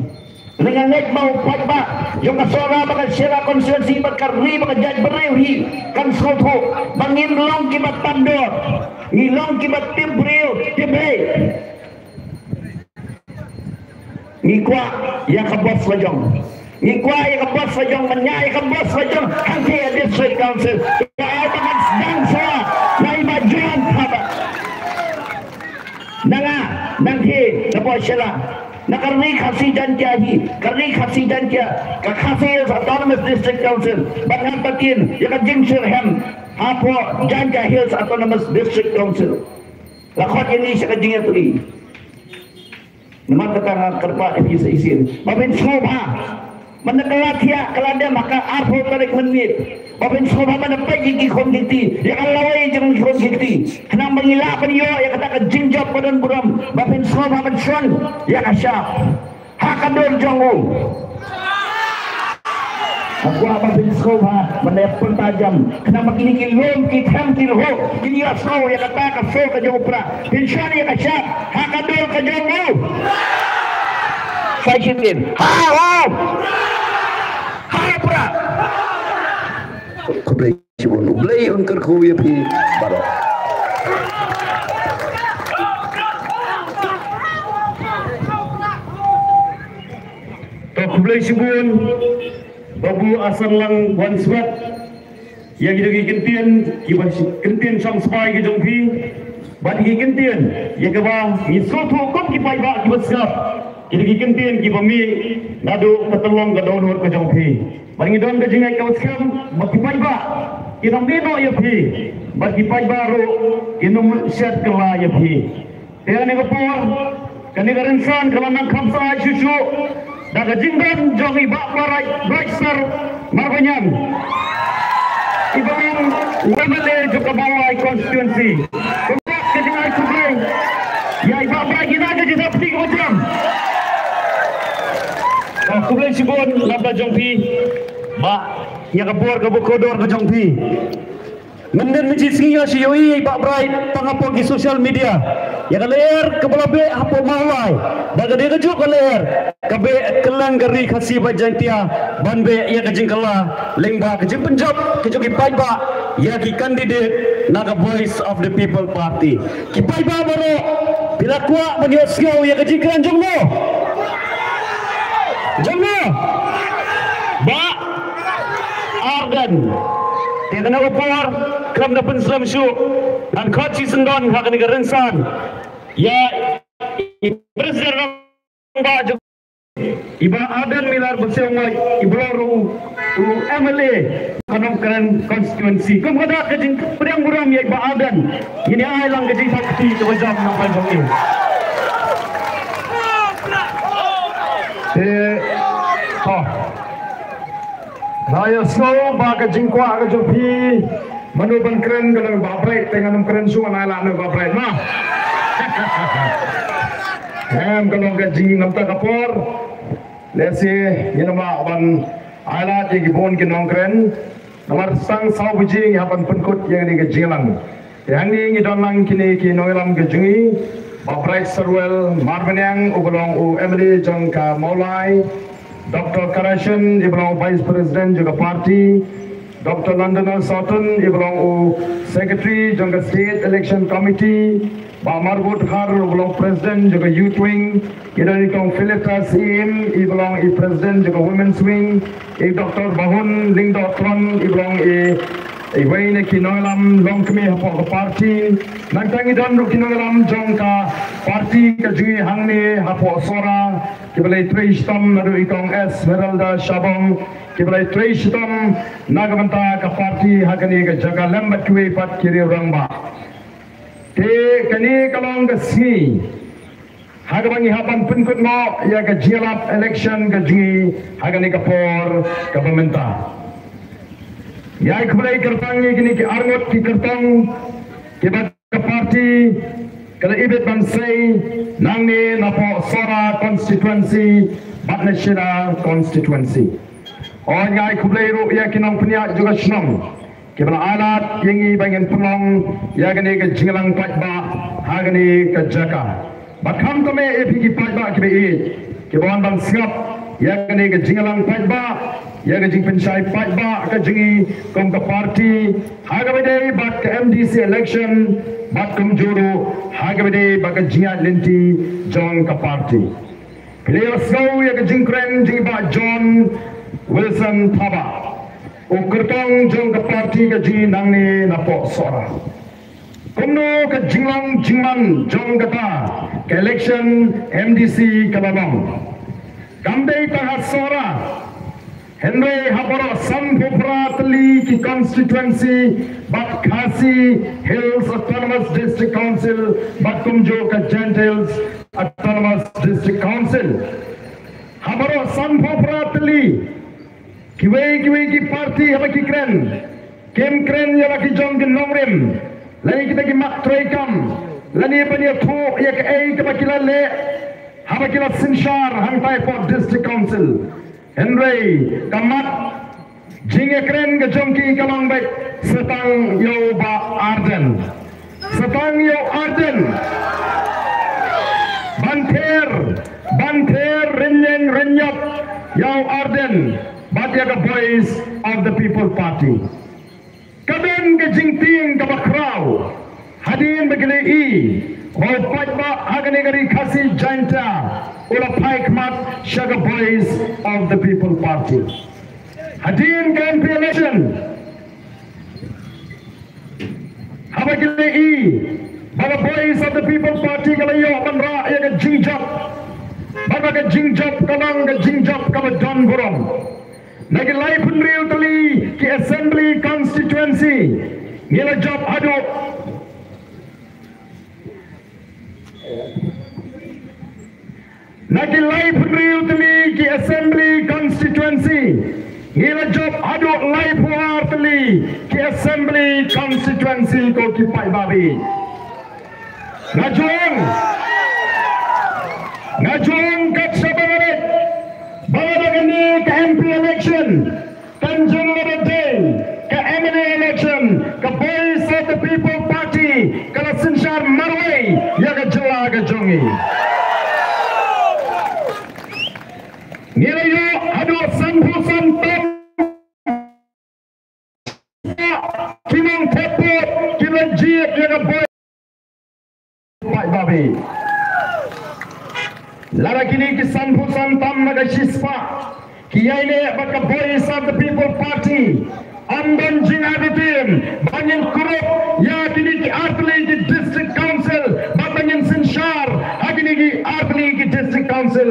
Nga ngeit ba u paidbah jong ka Sohra bad ka Shella constituency bad ka ri bad ka jaitbynriew hi kan sngewthuh ba ngim long kiba tap dor, ngi long kiba tip briew tip Blei. Ngi kwah ïa ka bos la jong, ngi kwah ïa ka bos la jong, ban ïa ïa ka bos la jong hangtei ha District Council. Ba ai ba kan sdang shuwa na i Bah John Thabah. Na nga, nangta napoh Shella, na ka Ri Khasi Jaiñtia hi, ka Ri Khasi Jaiñtia, ka Khasi Hills Autonomous District Council, bad ngan pynpaw ïa ka jingshitrhem hapoh Jaiñtia Hills Autonomous District Council. La khot ïa ngi sha ka jingïatylli. Namar kata nga kyrpad ïa phi sa shisien ba phin sngewbha. Mynta ka la thiah ka la dem ha ka arphew tarik mynmiet. Ba phin sngewbha ban peit ïa ki khun ki kti, ïa ka lawei jong ki khun ki kti, khnang ba ngi lah ban ïoh ïa kata ka jingjop ba don burom. Ba phin sngewbha ban shon ïa ka shap ha ka dur jong u. Nga kwah ba phin sngewbha ban ïa pynta jam, khnang ba kine ki lum ki them ki lhuh kin ïohsngew ïa kata ka sur ka jong u Prah. Phin shon ïa ka shap ha ka dur ka jong u. Sa shisien, ha u, ha u Prah. Khublei shibun, U Blei un kyrkhu ïa phi baroh. To khublei shibun Babu Asanlang Wanswet, ïa kito ki kyntien, kiba kyntien shong spah ki jong phi. Bad ki kyntien ïa kaba ngi sngewthuh kum ki paidbah kiba sngap, ki dei ki kyntien kiba mih naduh ka tyllong ka dohnud ka jong phi. Bad ngi don ka jingngeit kaba skhem ba ki paidbah kin ym mih noh ïa phi, bad ki paidbah ruh kin ym shet kylla ïa phi. Te ha kane ka por, kane ka rynsan ka la nang kham sah shuh shuh da ka jingdon jong i Bah Bright, Brightstar Marbaniang, i ba long u M L A jong ka Mawlai constituency. Kumta ka jingai khublei ïa i Bah Bright, ïa ka jingdap ti ka jam. Ka khublei shibun na ka jong phi Bah, ïa ka bor kaba kordor ka jong phi. Ngam don mynta shi sngi nga shu ïohi ïa i Bah Bright tang hapoh ki social media. Ïa ka lyer kaba la beh hapoh Mawlai, da ka dei kajuh ka lyer ka beh kylleng ka Ri Khasi bad Jaintia ban beh ïa ka jingkylla lyngba ka jingpynjop ka jong ki paidbah ïa ki candidate na ka Voice of the People Party. Ki paidbah baroh, phi la kwah ban ïohsngew ïa ka jingkren jong no? Jong no? Bah Ardent. Te kane ka por khlem da pynslem shuh, ngan khot shisyndon ha kane ka rynsan ïa i President rangbah jong, i Bah Ardent Miller Basaiawmoit, i ba long ruh u M L A ka Nongkrem constituency. Kum ka dak ka jingpdiang burom ïa i Bah Ardent, ngin ïa ai lang ka jingthap kti kaba jam na ka bynta jong i. Te, oh. Nga ïohsngew ba ka jingkwah ka jong phi mano ban kren, ka long Bah Bright, te ngan ym kren shuh, ngan ai lad na Bah Bright ma. Em, ka long ka jingkynmaw ka por. Lehse ngin ym lah ban ai lad ïa ki bun ki nongkren. Namar tang saw baje ngi hap ban pynkut ïa kane ka jingïalang. Te hangne ngi don lang kine ki nongïalam ka jong ngi, Bah Brightstarwell Marbaniang, u ba long u M L A jong ka Mawlai, Doctor Karashan, i ba long u Vice President jong ka party, Doctor London Soughton, i ba long u Secretary jong ka State Election Committee, Bah Marbud Har, u ba long President jong ka Youth Wing, i don i Kong Philitas Im, i ba long i President jong ka Women's Wing, i Doctor Bahun Lyngdoh Tron, i ba long i, iwei na ki nongïalam longkmie hapoh ka party. Nangta ngi don ruh ki nongïalam jong ka party ka jong ngi hangne hapoh Sohra, kiba la ïatrei shitom naduh i Kong Esmeralda Shabong, kiba la ïatrei shitom na ka bynta ka party ha kane ka jaka lem bad kiwei pat ki riew rangbah. Te kane ka long ka sngi ha kaba ngi hap ban pynkut noh ïa ka jingïalap election ka jong ngi ha kane ka por kaba mynta. Ngi ai khublei kyrpang ïa kine ki arngut ki kyrtong kiba ka party ka la ibit ban sei nangne napoh Sohra constituency bad na Shillong constituency. Ngi ai khublei ruh ïa ki nongpynïaid jong ka shnong kiba la ai lad ïa ngi ba ngin pynlong ïa kane ka jingïalang paidbah ha kane ka jaka. Bad khamtam eh ïa phi ki paidbah kiba ïeit kiba wan ban sngap ïa kane ka jingïalang paidbah, ïa ka jingpynshai paidbah ka jong ngi kum ka party ha kaba ïadei bad ka M D C election bad kumjuh ruh ha kaba ïadei bad ka jingïaid lynti jong ka party. Phi la ïohsngew ïa ka jingkren jong i Bah John Wilson Thabah, u kyrtong jong ka party ka jong ngi nangne napoh Sohra. Kumno ka jinglong jingman jong kata ka election M D C ka la long? Kam dei tang ha Sohra, hynrei ha baroh sanphew phra tylli ki constituency bad Khasi Hills Autonomous District Council bad kumjuh ka Jaintia Hills Autonomous District Council. Ha baroh sanphew phra tylli, kiwei kiwei ki party haba ki kren, kim kren ïa la ki jong ki nongrim lane kita ki mat treikam lane ban ïathuh ïa kaei kaba ki la leh haba ki la synshar hangtai hapoh District Council. Hynrei ka mat jingïakren ka jong ki ka long beit sa tang ïa u Bah Ardent. Sa tang ïa u Ardent. Ban ther, ban ther rynïeng rynïap ïa u Ardent bad ïa ka Voice of the People Party. Ka don ka jingtieng kaba khraw hadien ba ki la ïohi ba u paidbah ha kane ka Ri Khasi Jaintia u la phai khmat sha ka Voice of the People Party. Hadien ka M P election, haba ki la ïohi Ba ka Voice of the People Party ka la ïoh ban rah ïa ka jingjop. Ba ka jingjop ka long ka jingjop kaba don burom. Na ki laiphew hynriew tylli ki assembly constituency ngi la jop haduh. Na ki laiphew hynriew tylli ki assembly constituency ngi la jop haduh laiphew ar tylli ki assembly constituency ko ki paidbah. Nga jong, nga jong kat sha ba nga leit ba lada kane ka M P election kan jong lada dei ka M L A election, ka Voice of the People Party ka la synshar marwei ïa ka jylla ka jong ngi. Ngi la ïoh haduh sanphew san tam ki nongthep vote ki la jied ïa ka Voice. Paidbah. Lada kine ki sanphew san tam na ka shispah ki ïaineh bad ka Voice of the People Party, ym don jingartatien ba ngin kurup ïa kine ki artylli ki district council bad ba ngin synshar ha kine ki artylli ki district council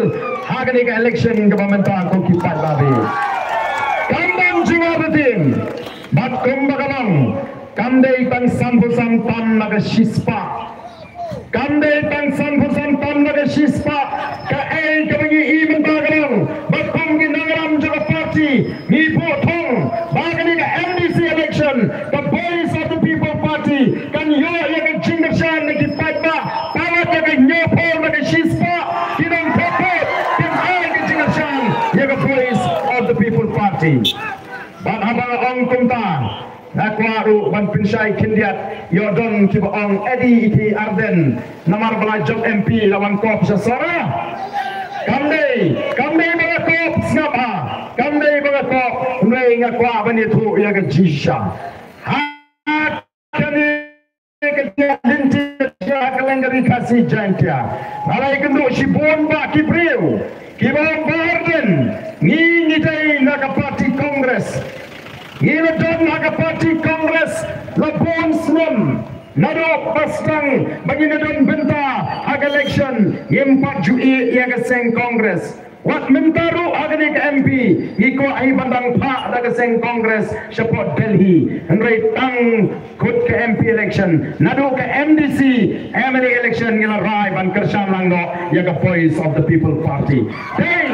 ha kane ka election kaba mynta ko ki paidbah. Kam don jingartatien. Bad kumba ka long, kam dei tang sanphew san tam na ka shispah. Kam dei tang sanphew san tam na ka shispah. Kaei kaba ngi i mynta ka long ba kum ki nongïalam jong ka party ngi buh thong ba kane ka M D C election ka Voice of the People Party kan ïoh ïa ka jingkyrshan na ki paidbah. Palat ïa ka hynñiewphew na ka shispah ki nongthep vote kin ai ka jingkyrshan ïa ka Voice of the People Party. Bad haba nga ong kumta, nga kwah ruh ban pynshai khyndiat ïoh don kiba ong Adi iti Arden namar ba la jop M P la wan kop sha Sohra. Kam dei, kam dei ba la kop, sngap ha. Kam dei ba la kop, hynrei nga kwah ban ïathuh ïa ka jingshisha. Ha kane ka jingïaid lynti ha ka Laitkynduh Khasi Jaiñtia, nga la ïakynduh shibun ba ki briew kiba ong ba Arden, ngi ngi dei na ka party Congress. Ngi la don ha ka party Congress la bun snem. Naduh ba sdang ba ngi la don bynta ha ka election ngim pat ju ïeh ïa ka seng Congress. Wat mynta ruh ha kane ka M P ngi kwah hi ban dang phah da ka seng Congress shapoh Delhi. Hynrei tang kut ka M P election, naduh ka M D C, M L A election ngi la rai ban kyrshan lang noh ïa ka Voice of the People Party. Dei,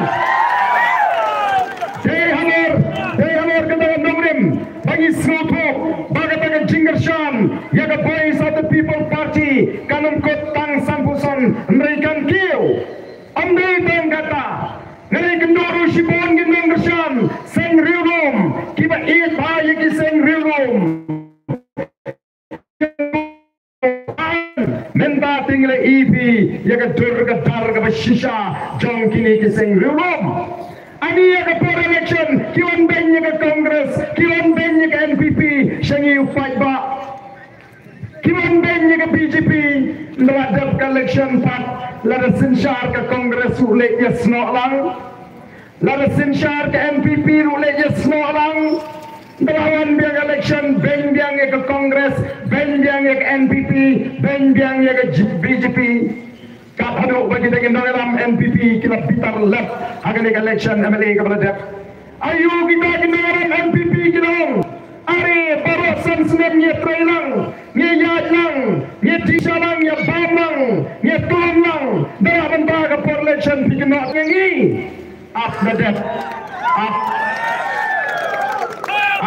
dei halor, dei halor kata ka nongrim ba ngi sngewthuh ba kata ka jingkyrshan ïa ka Voice of the People Party kan ym kut tang sanphew san, hynrei kan kiew. Ym dei tang kata, nga la ïakynduh ruh shibun ki nongkyrshan seng riewlum kiba ïeit bha ïa ki seng riewlum. Mynta te ngi la ïohi ïa ka dur ka dar kaba shisha jong kine ki seng riewlum. Ani ïa ka por election ki wan beiñ ïa ka Congress, ki wan beiñ ïa ka N P P, sha ngi u paidbah. Ki wan beiñ ïa ka B J P, ynda la dep ka election pat, lada synshar ka Congress ruh leit ïasnoh lang. Lada synshar ka N P P ruh leit ïasnoh lang. Ynda la wan biang election, beiñ biang ïa ka Congress, beiñ biang ïa ka N P P, beiñ biang ïa ka G-, B J P. Kat haduh ba kita ki nongïalam N P P ki la bitar lep ha kane ka election M L A kaba la dep. Aïu kita ki nongïalam N P P ki la ong, are baroh san snem ngi trei lang, ngi ïaid lang, ngi dih sha lang, ngi bam lang, ngi tulun lang, da la bynta ka por election phi kynnoh ïa ngi. Ap da dep. Ap.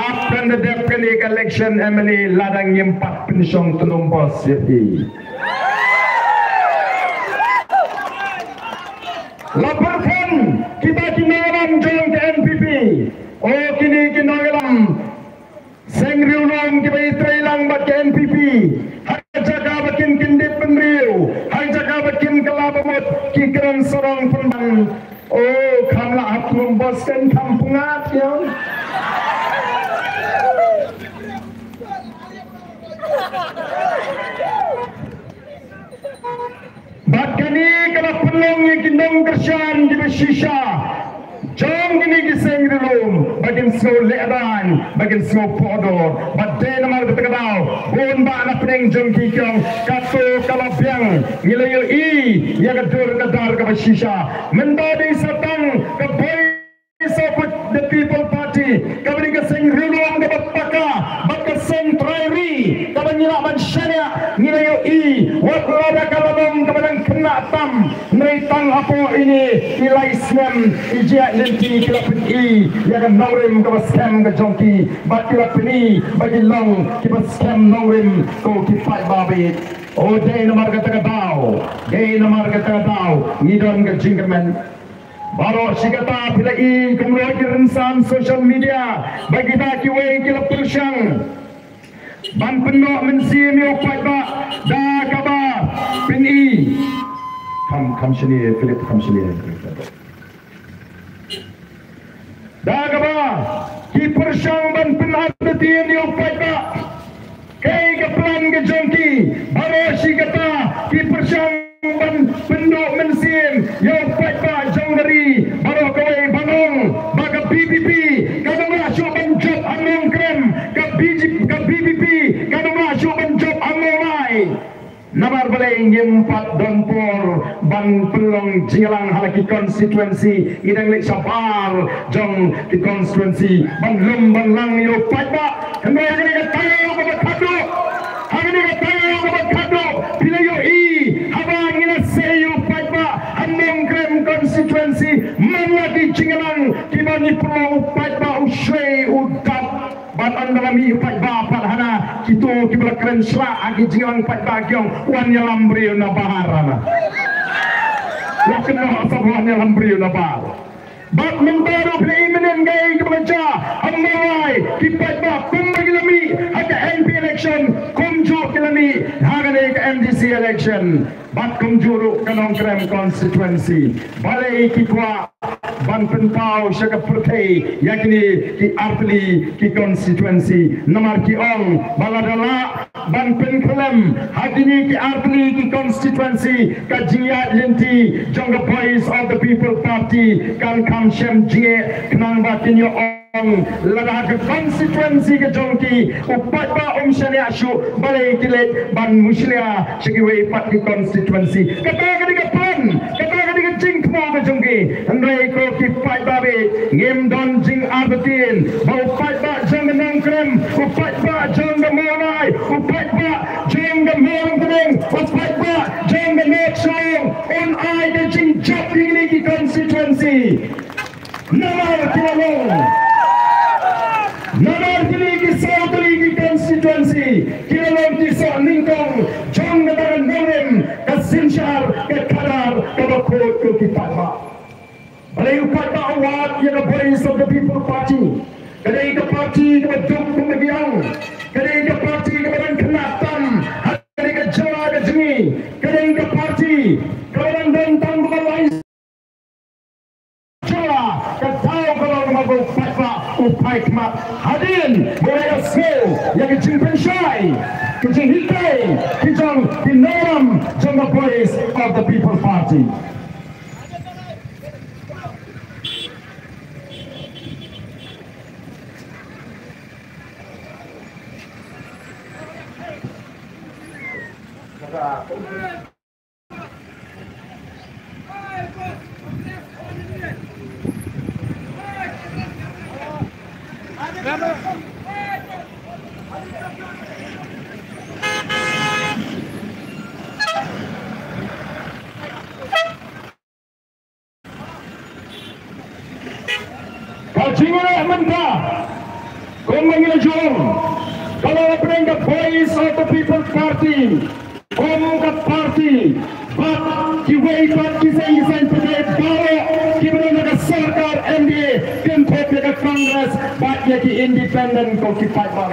Ap kan da dep kane ka election M L A lada ngim pat pynshong tnum bos ïa phi. La pyrkhat kita ki nongïalam jong ka N P P. O kine ki nongïalam seng riewlum kiba ïatrei lang bad ka N P P. Ha ka jaka ba kin kyndit bynriew, ha ka jaka ba kin kylla ba mut, ki kren sarong pynban. O kham lah hap tnum bos kan kham pyngat ïa. Bad kane ka la pynlong ïa ki nongkyrshan kiba shisha jong kine ki seng riewlum ba kin sngew lehrain, ba kin sngew pohdor. Bad dei namar kata ka daw Bun bah na pdeng jong ki ki ong, kato ka la biang, ngi la ïohi ïa ka dur ka dar kaba shisha. Mynta dei sa tang ka Voice of the People Party, kaba dei ka seng riewlum kaba paka bad ka seng trai ri kaba ngi lah ban shaniah. Ngi la ïohi wat lada ka la long kaba dang khynnah tam, hynrei tang hapoh ine i lai snem i jingïaid lynti ki la pyni ïa ka nongrim kaba skhem ka jong ki, bad ki la pyni ba ki long kiba skhem nongrim ko ki paidbah. O dei namar kata ka daw, dei namar kata ka daw ngi don ka jingkyrmen. Baroh shi katta phi la i kumno ki rynsan social media ba kita kiwei ki la pyrshang ban pynnoh mynsiem ïa u paidbah da kaba pyni. Kham, kham shane Philip, kham shane. Da kaba ki pyrshang ban pynartatien ïa u paidbah. Kaei ka plan ka jong ki? Baroh shi katta ki pyrshang ban pynduh mynsiem ïa u paidbah jong ka ri baroh kawei, ban ong ba ka V P P kam lah shuh ban jop ha Nongkrem, ka B J P, ka V P P kam lah shuh ban jop ha Mawlai. Namar balei? Ngim pat don por ban pynlong jingïalang ha la ki constituency, ngi dang leit shabar jong ki constituency ban lum ban lang ïa u paidbah. Hynrei ha kane ka taïew kaba khatduh, ha kane ka taïew kaba khatduh, phi la ïohi haba ngi la sei ïa u paidbah ha Nongkrem constituency, man la ki jingïalang kiba ngi pynlong, u paidbah u shwe u dap. Bad ynda la mih u paidbah pat hana, kito kiba la kren shlak ha ki jingïalang paidbah ki ong, wan ïalam briew na bar hana. La kynnoh sa wan ïalam briew na bar. Bad mynta ruh phi la i mynnin kaei kaba la jia ha Mawlai, ki paidbah kumba ki la mih ha ka M P election, kumjuh ki la mih ha kane ka M D C election. Bad kumjuh ruh ka Nongkrem constituency. Balei ki kwah ban pynpaw sha ka pyrthei ïa kine ki artylli ki constituency? Namar ki ong ba lada lah ban pynkhlem ha kine ki artylli ki constituency, ka jingïaid lynti jong ka Voice of the People Party kan kham shem jingeh, khnang ba kin ïoh ong lada ha ka constituency ka jong ki u paidbah um shaniah shuh, balei ki leit ban mushlia sha kiwei pat ki constituency? Kata ka dei ka plan, kata ka dei ka jingthmu ka jong ki. Hynrei ko ki paidbah, ngim don jingartatien ba u paidbah jong ka Nongkrem, u paidbah jong ka Mawlai, u paidbah jong ka Mawryngkneng, u paidbah jong ka North Shillong un ai ka jingjop ïa kine ki constituency. Namar ki la long, namar kine ki saw tylli ki constituency ki la long ki soh nyngkong jong kata ka nongrim, ka synshar, ka khadar kaba khuid ko ki paidbah. Balei u paidbah u wad ïa ka Voice of the People Party? Ka dei ka party kaba duk kumba ki ong, ka dei ka party kaba dang khynnah tam ha kane ka jylla ka jong ngi, ka dei ka party kaba dang don tang kumba lai jylla. Ka daw ka long ba u paidbah u phai khmat hadien ba u la ïohsngew ïa ka jingpynshai, ka jinghikai ki jong ki nongïalam jong ka Voice of the People Party. Ka jingïaleh mynta, kumba ngi la ju ong, ka long hapdeng ka Voice of the People Party, kum ka party, bad kiwei pat ki seng ki seng party baroh kiba don ha ka sorkar N D A, kynthup ïa ka Congress bad ïa ki independent ko ki paidbah.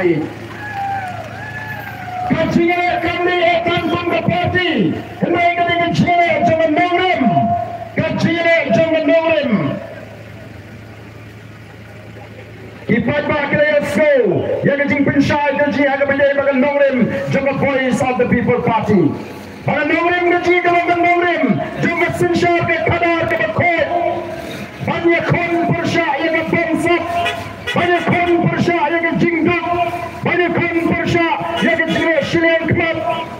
Ka jingïaleh kam dei eh tang kum ka party, hynrei ka dei ka jingïaleh jong ka nongrim, ka jingïaleh jong ka nongrim. Ki paidbah ki la ïohsngew ïa ka jingpynshai ka jong ngi ha kaba ïadei bad ka nongrim jong ka Voice of the People Party. Ba ka nongrim ka jong ngi ka long ka nongrim jong ka synshar, ka khadar kaba khuid. Ban ïakhun pyrshah ïa ka bamsap, ban ïakhun pyrshah ïa ka jingduk, ban ïakhun pyrshah ïa ka shiliang khmat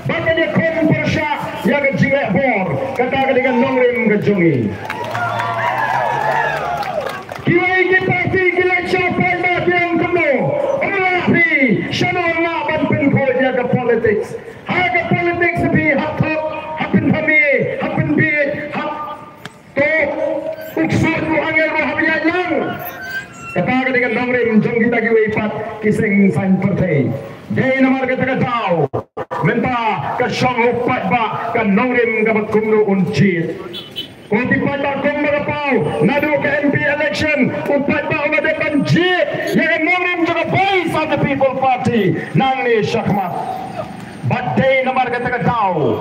bad ban ïakhun pyrshah ïa ka jingleh bor. Kata ka dei ka nongrim ka jong ngi. Kiwei ki party ki leit sha paidbah, ki ong kumno? Ym lah phi, shano lah ban pynkhuid ïa ka politics? Ha ka politics phi hap thok, hap pynthame, hap pynbiej, hap to u ksuid u angel ruh hap ïaid lang. Kata ka dei ka nongrim jong kita kiwei pat ki seng saiñ pyrthei. Dei namar kata ka daw mynta ka shong u paidbah ka nongrim kaba kumno un jied. Ko ki paidbah, kumba ka paw naduh ka M P election, u paidbah u la dep ban jied ïa ka nongrim jong ka Voice of the People Party nangne shakhmat. Bad dei namar kata ka daw,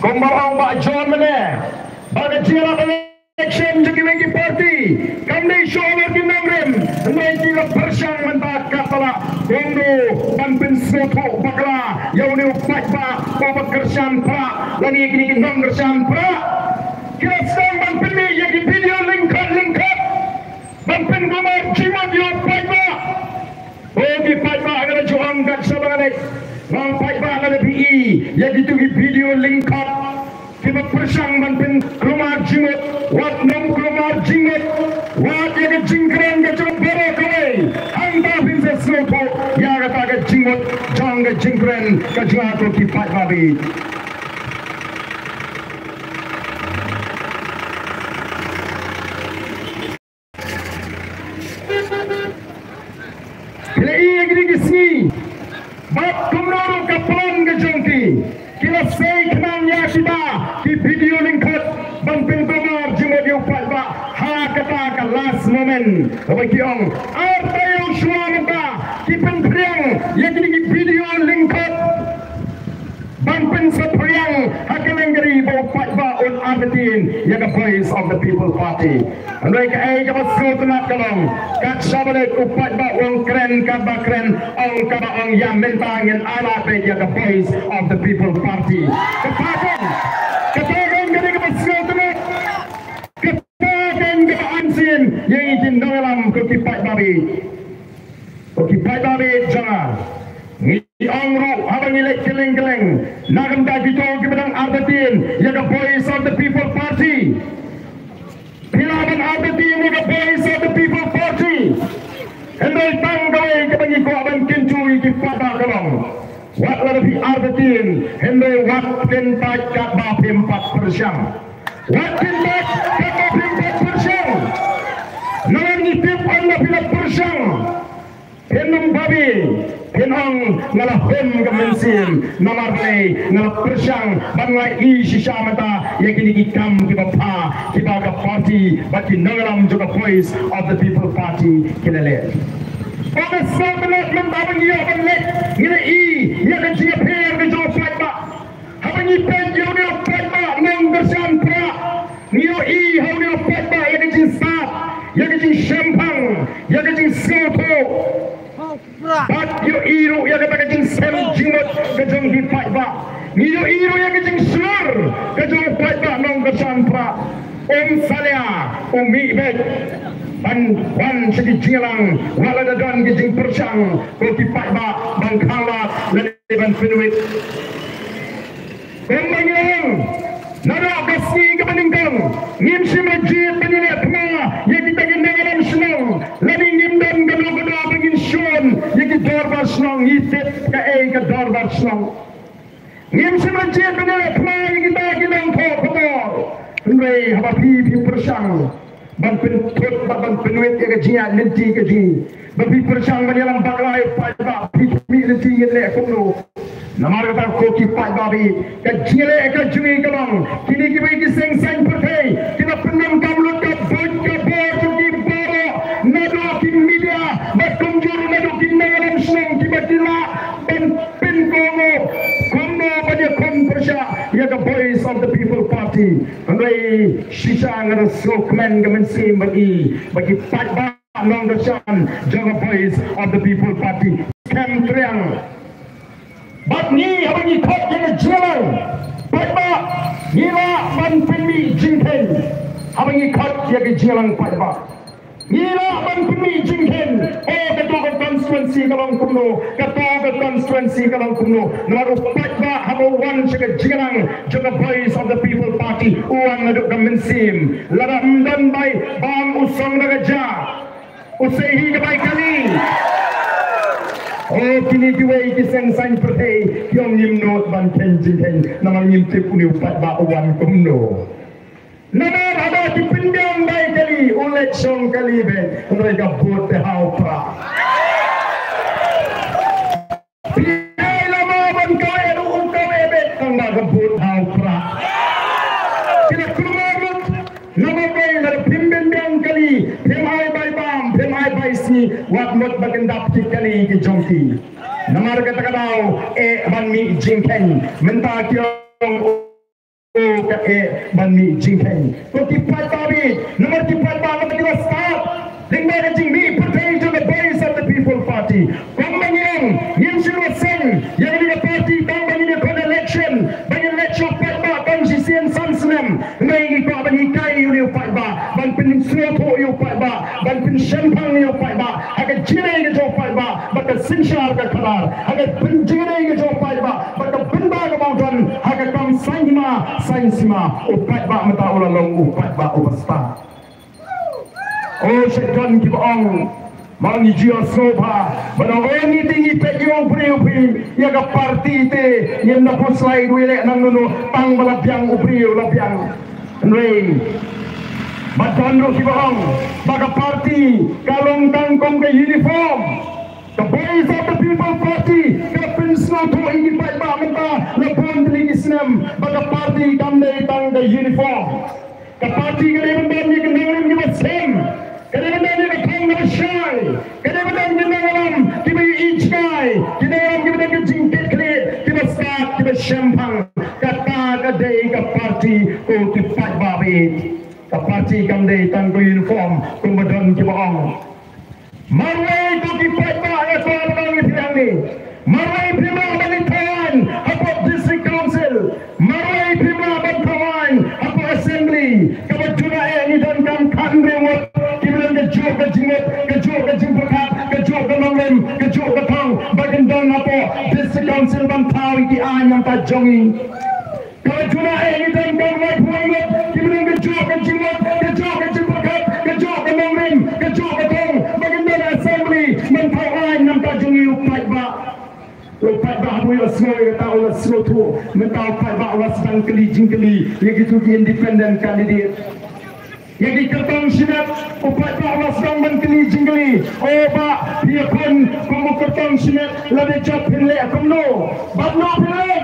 kumba ong Bah John mynne, ba ka jingïalap election jong kiwei ki party kam dei shuh ba ki nongrim, hynrei ki la pyrshang mynta katba lah kumno ban pynsngewthuh bakla ïa une u paidbah uba kyrshan prah lane kine ki nongkyrshan prah. Ki la sdang ban pynmih ïa ki video lyngkot lyngkot ban pynkulmar jingmut ïa u paidbah. Ko ki paidbah, nga la ju ong kat shaba nga leit, nga ong paidbah, lada phi i ïa kitu ki video lyngkot kiba pyrshang ban pynkulmar jingmut, wat nang kulmar jingmut, wat ïa ka jingkren ka jong baroh kawei, hangta phin sa sngewthuh ïa kata ka jingmut jong ka jingkren ka jong nga, ko ki paidbah. Phi la i ïa kine ki sngi, bad kumno ruh ka plan ka jong ki, ki la sei khnang ïa kita ki video lyngkot ban pynkulmar jingmut ïa u paidbah ha kata ka last moment. Kaba ki ong, arta ïa u shuwa mynta ki pynphriang ïa kine ki video lyngkot ban pynsaphriang ha ka lyngkri ba u paidbah un artatien ïa ka Voice of the People Party. Hynrei kaei kaba sngewtynnat ka long, kat shaba leit u paidbah u ong kren katba kren, ong kaba ong, ïa mynta ngin ai lad beit ïa ka Voice of the People Party. Kata kan, kata kan ka dei kaba sngewtynnat. Kata kan kaba angsien ïa ngi ki nongïalam, ko ki paidbah. Ko ki paidbah jong nga, ngi ong ruh haba ngi leit kylleng kylleng, na ka bynta kito kiba dang artatien ïa ka Voice of the People Party. Phi lah ban artatien ïa ka Voice of the People Party, hynrei tang kawei kaba ngi kwah ban kyntu ïa ki paidbah ka long, wat lada phi artatien, hynrei wat pynpait katba phim pat pyrshang. Wat pynpait katba phim pat pyrshang. Namar ngi tip ynda phi la pyrshang, phin ym babe, phin ong nga la hun ka mynsiem, namar balei? Nga la pyrshang bad nga la i shisha mynta ïa kine ki kam kiba bha kiba ka party bad ki nongïalam jong ka Voice of the People Party ki la leh. Ka sngewtynnat mynta ba ngi ïoh ban leit, ngi la i ïa ka jingïapher ka jong u paidbah. Haba ngi peit ïa une u paidbah nongkyrshan prah, ngi ïohi ha une u paidbah ïa ka jingsat, ïa ka jingshemphang, ïa ka jingsngewthuh. Bad ïohi ruh ïa kata ka jingsem jingmut ka jong ki paidbah. Ngi ïohi ruh ïa ka jingshlur ka jong u paidbah nongkyrshan prah. Um salia, um mih beit ban wan sha ki jingïalang wat lada don ki jingpyrshang, ko ki paidbah, ban khanglad lane ban pynwit. Kumba ngi ong, naduh ka sngi kaba nyngkong ngim shym la jied ban ïaleh thma ïa kita ki nongïalam shnong, lane ngim don kano kano ba ngin shun ïa ki dorbar shnong. Ngi tip kaei ka dorbar shnong. Ngim shym la jied ban ïaleh thma ïa kita ki nongthoh khubor. Hynrei haba phi, phi pyrshang ban pynthut bad ban pynwit ïa ka jingïaid lynti ka jong ngi, ba phi pyrshang ban ïalam bakla ïa u paidbah, phi khmih lynti, ngin leh kumno? Namar kata, ko ki paidbah, ka jingïaleh ka jong ngi ka long, kine kiba ki seng saiñ pyrthei ki la pyndonkam lut ka buit ka bor jong ki baroh, naduh ki media bad kumjuh naduh ki nongïalam shnong kiba ki lah ban pynkohnguh kumno ban ïakhun pyrshah ïa ka Voice of the People Party. Hynrei shisha nga da sngewkmen ka mynsiem ba ngi, ba ki paidbah nongkyrshan jong ka Voice of the People Party khlem triang. Bad ngi, haba ngi khot ïa ka jingïalang paidbah, ngi lah ban pynmih jingkheiñ haba ngi khot ïa ka jingïalang paidbah. Ngi lah ban pynmih jingkheiñ, o kato ka constituency ka long kumno, kato ka constituency ka long kumno. Namar u paidbah haba u wan sha ka jingïalang jong ka Voice of the People Party, u wan naduh ka mynsiem. Lada ym don bai bam u song da ka ja, u sei hi ka bai kali. O kine kiwei ki seng saiñ pyrthei, ki ong ngim nud ban kheiñ jingkheiñ, namar ngim tip une u paidbah u wan kumno. Namar haba ki pynbiang bai kali, u leit shong kali beit, hynrei ka vote te ha u prah. Phi ai lama ban kawei ruh u kawei beit, tang ba ka vote ha u prah. Phi la kulmar lut, namar balei? Lada phim pynbiang kali, phim ai bai bam, phim ai bai sngi, wat mut ba kin dap ki kali ki jong ki. Namar kata ka daw, eh ban mih jingkheiñ, mynta ki ong, o ka eh ban mih jingkheiñ. Ko ki paidbah beit, namar ki paidbah namar ki la stad lyngba ka jingmih pyrthei jong ka Voice of the People Party. Kumba ngi ong, ngim shu seng ïa kane ka party tang ba ngin ïakhun election, ba ngin leit sha u paidbah tang shisien san snem. Hynrei ngi kwah ban hikai ïa une u paidbah, ban pynsngewthuh ïa u paidbah, ban pynshemphang ïa u paidbah ha ka jingïadei ka jong u paidbah bad ka synshar ka khadar, ha ka jingïadei ka jong u paidbah bad ka bynta kaba u don ha ka kam saiñ hima saiñ sima. U paidbah mynta u la long u paidbah uba stad. O, sha don kiba ong, ma ngi ju ïohsngew bha ba ong, o, ngi te ngi peit ïa u briew phi, ïa ka party te ngim da khuslai ruh ïaleh nangno, tang ba la biang u briew, la biang. Hynrei ba don ruh kiba ong ba ka party ka long tang kum ka uniform. Ka Voice of the People Party ka pynsngewthuh ïa ki paidbah mynta la bun tylli ki snem ba ka party kam dei tang ka uniform. Ka party ka dei ban don ïa ki nongrim kiba sem, ka dei ban don ïa ka thong kaba shai, ka dei ban don ki nongrim kiba ïohi jngai, ki nongrim kiba don ka jingkitkhlieh, kiba stad, kiba shemphang. Kata ka dei ka party, ko ki paidbah beit. Ka party kam dei tang ka uniform kumba don kiba ong. Marwei ko ki paidbah, nga kwah ban ong ïa phi hangne. Marwei phim lah ban leit thaw aiñ hapoh District Council. Marwei phim lah ban thaw aiñ hapoh Assembly. Kaba juna eh ngi donkam khathynriew ngut kiba don kajuh ka jingmut, kajuh ka jingpyrkhat, kajuh ka nongrim, kajuh ka thong ba kin don hapoh District Council ban thaw ïa ki aiñ na bynta jong ngi. Kaba juna eh ngi donkam laiphew ngut kiba don kajuh ka jingmut, kajuh ka jingpyrkhat, kajuh ka nongrim, kajuh ka thong ba kin don ha Assembly ban thaw aiñ na bynta jong ngi u paidbah. U paidbah haba u ïohsngew ïa kata u la sngewthuh. Mynta u paidbah u la sdang kylli jingkylli ïa kito ki independent candidate. Ïa ki kyrtong shimet, u paidbah u la sdang ban kylli jingkylli. O bah, phi ïakhun kum u kyrtong shimet, lada jop phin leh kumno? Bad no phin leh?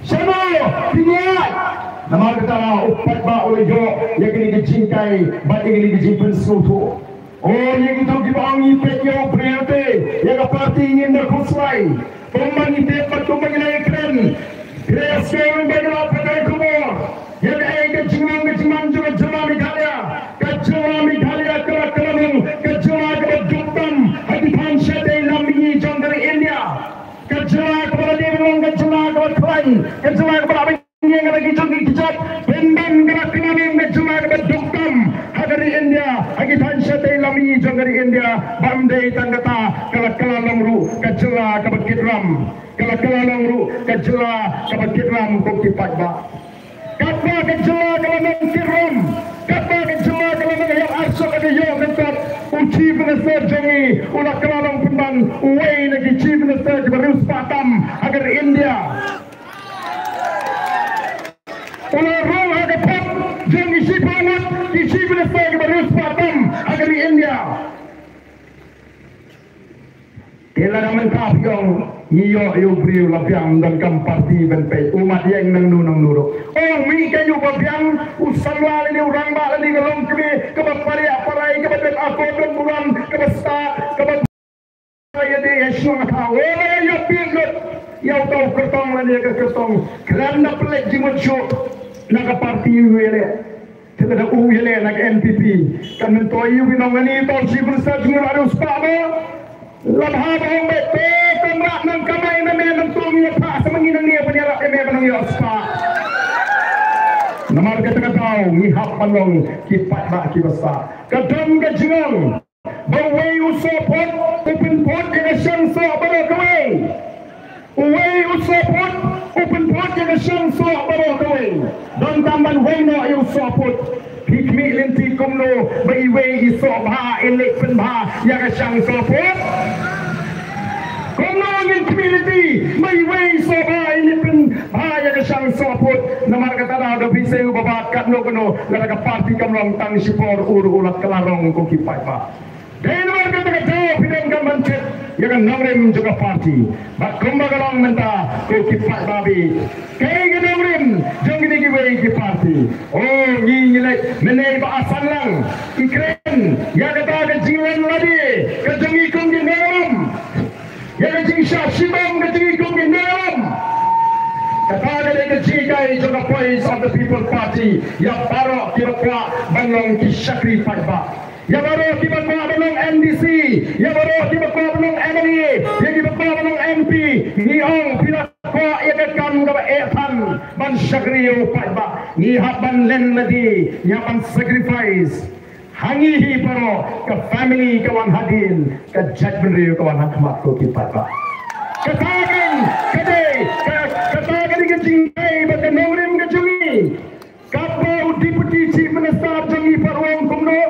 Shano phin ïaid? Namar kata u paidbah u la ïoh ïa kine ki jinghikai bad ïa kine ki jingpynsngewthuh. O ïa kito kiba ong ngi peit ïa u briew te, ïa ka party ngim da khuslai. Kumba ngi tip bad kumba ngi la ïakren, ngi la ïasngew ba ngi la pathai khubor ïa kaei ka jinglong ka jingman jong ka jylla Meghalaya. Ka jylla Meghalaya ka la kylla long ka jylla kaba duk tam ha ki thaiñ shatei lam mihngi jong ka ri India. Ka jylla kaba la dei ban long ka jylla kaba khlaiñ, ka jylla kaba la ïeng ha ki jong ki kjat, pynban ka la kylla long ka jylla kaba duk tam ha ka ri India, ha ki thaiñ shatei lam mihngi jong ka ri India. Bym dei tang kata, ka la kylla long ruh ka jylla kaba kit ram. Ka la kylla long ruh ka jylla kaba kit ram, ko ki paidbah. Katba ka jylla ka la nang kit ram, katba ka jylla ka la nang ïap arsok ha ka ïew ka kot, u Chief Minister jong ngi u la kylla long pynban uwei na ki Chief Minister kiba riewspah tam ha ka ri India. U la rung ha ka pop jong ki shiphew ngut ki Chief Minister kiba riewspah tam ha ka ri India. Te lada mynta phi ong ngi ïoh ïa u briew la biang, ym donkam party ban peit, u mat ïeng nangno nangno ruh. Ong mih kein uba biang, u samla lane u rangbah lane ka longkmie kaba pariah parai, kaba dep akor dep burom, kaba stad, kaba ïadei ïa shnong ka thaw. Ïa la ïa pynlut ïa uta u kyrtong lane ka kyrtong. Khlem da pynleit jingmut shuh na ka party u ïaleh. Te lada u ïaleh na ka N P P, kan myntoi ïa u, ngi ong lane uta u Chief Minister jong ngi u la riewspah mo. La bha ba ong beit, te kynrad nang kamai na me, nang tong ïa pha sa ma ngi nangne ban ïarap ïa me ban nang ïoh spah. Namar kata ka daw ngi hap ban long ki paidbah kiba sah. Ka don ka jingong ba uwei u sohphut u pynphut ïa ka shang soh baroh kawei. Uwei u sohphut u pynphut ïa ka shang soh baroh kawei. Donkam ban wei noh ïa u sohphut. Phi khmih lynti kumno ba iwei i soh bha, i leit pynbha ïa ka shang sohphut? Kumno ngin khmih lynti ba iwei i soh bha, i leit pynbha ïa ka shang sohphut? Namar kata da phi shu ba bat katno kano, lada ka party kam long tang shipor, ur u la kylla rong ko ki paidbah. Dei namar kata ka daw phi donkam ban check ïa ka nongrim jong ka party. Bad kumba ka long mynta ko ki paidbah, kaei ka nongrim jong kine kiwei ki party? O, ngi ngi leit mynne ba asan lang, i kren ïa kata ka jinglen lade ka jong ngi kum ki nongrim, ïa ka jingshah shitom ka jong ngi kum ki nongrim. Kata ka dei ka jinghikai jong ka Voice of the People Party ïa baroh kiba kwah ban long ki shakri paidbah. Ïa baroh kiba kwah ban long MDC, ïa baroh kiba kwah ban long MLA, ïa kiba kwah ban long MP, ngi ong phi la kwah ïa ka kam kaba eh than ban shakri ïa u paidbah, ngi hap ban len lade, ngi hap ban sacrifice. Ha ngi hi baroh ka family ka wan hadien, ka jaitbynriew ka wan hakhmat ko ki paidbah. Kata kan ka dei ka, kata ka dei ka jinghikai bad ka nongrim ka jong ngi. Katba u Deputy Chief Minister jong ngi pat u ong kumno?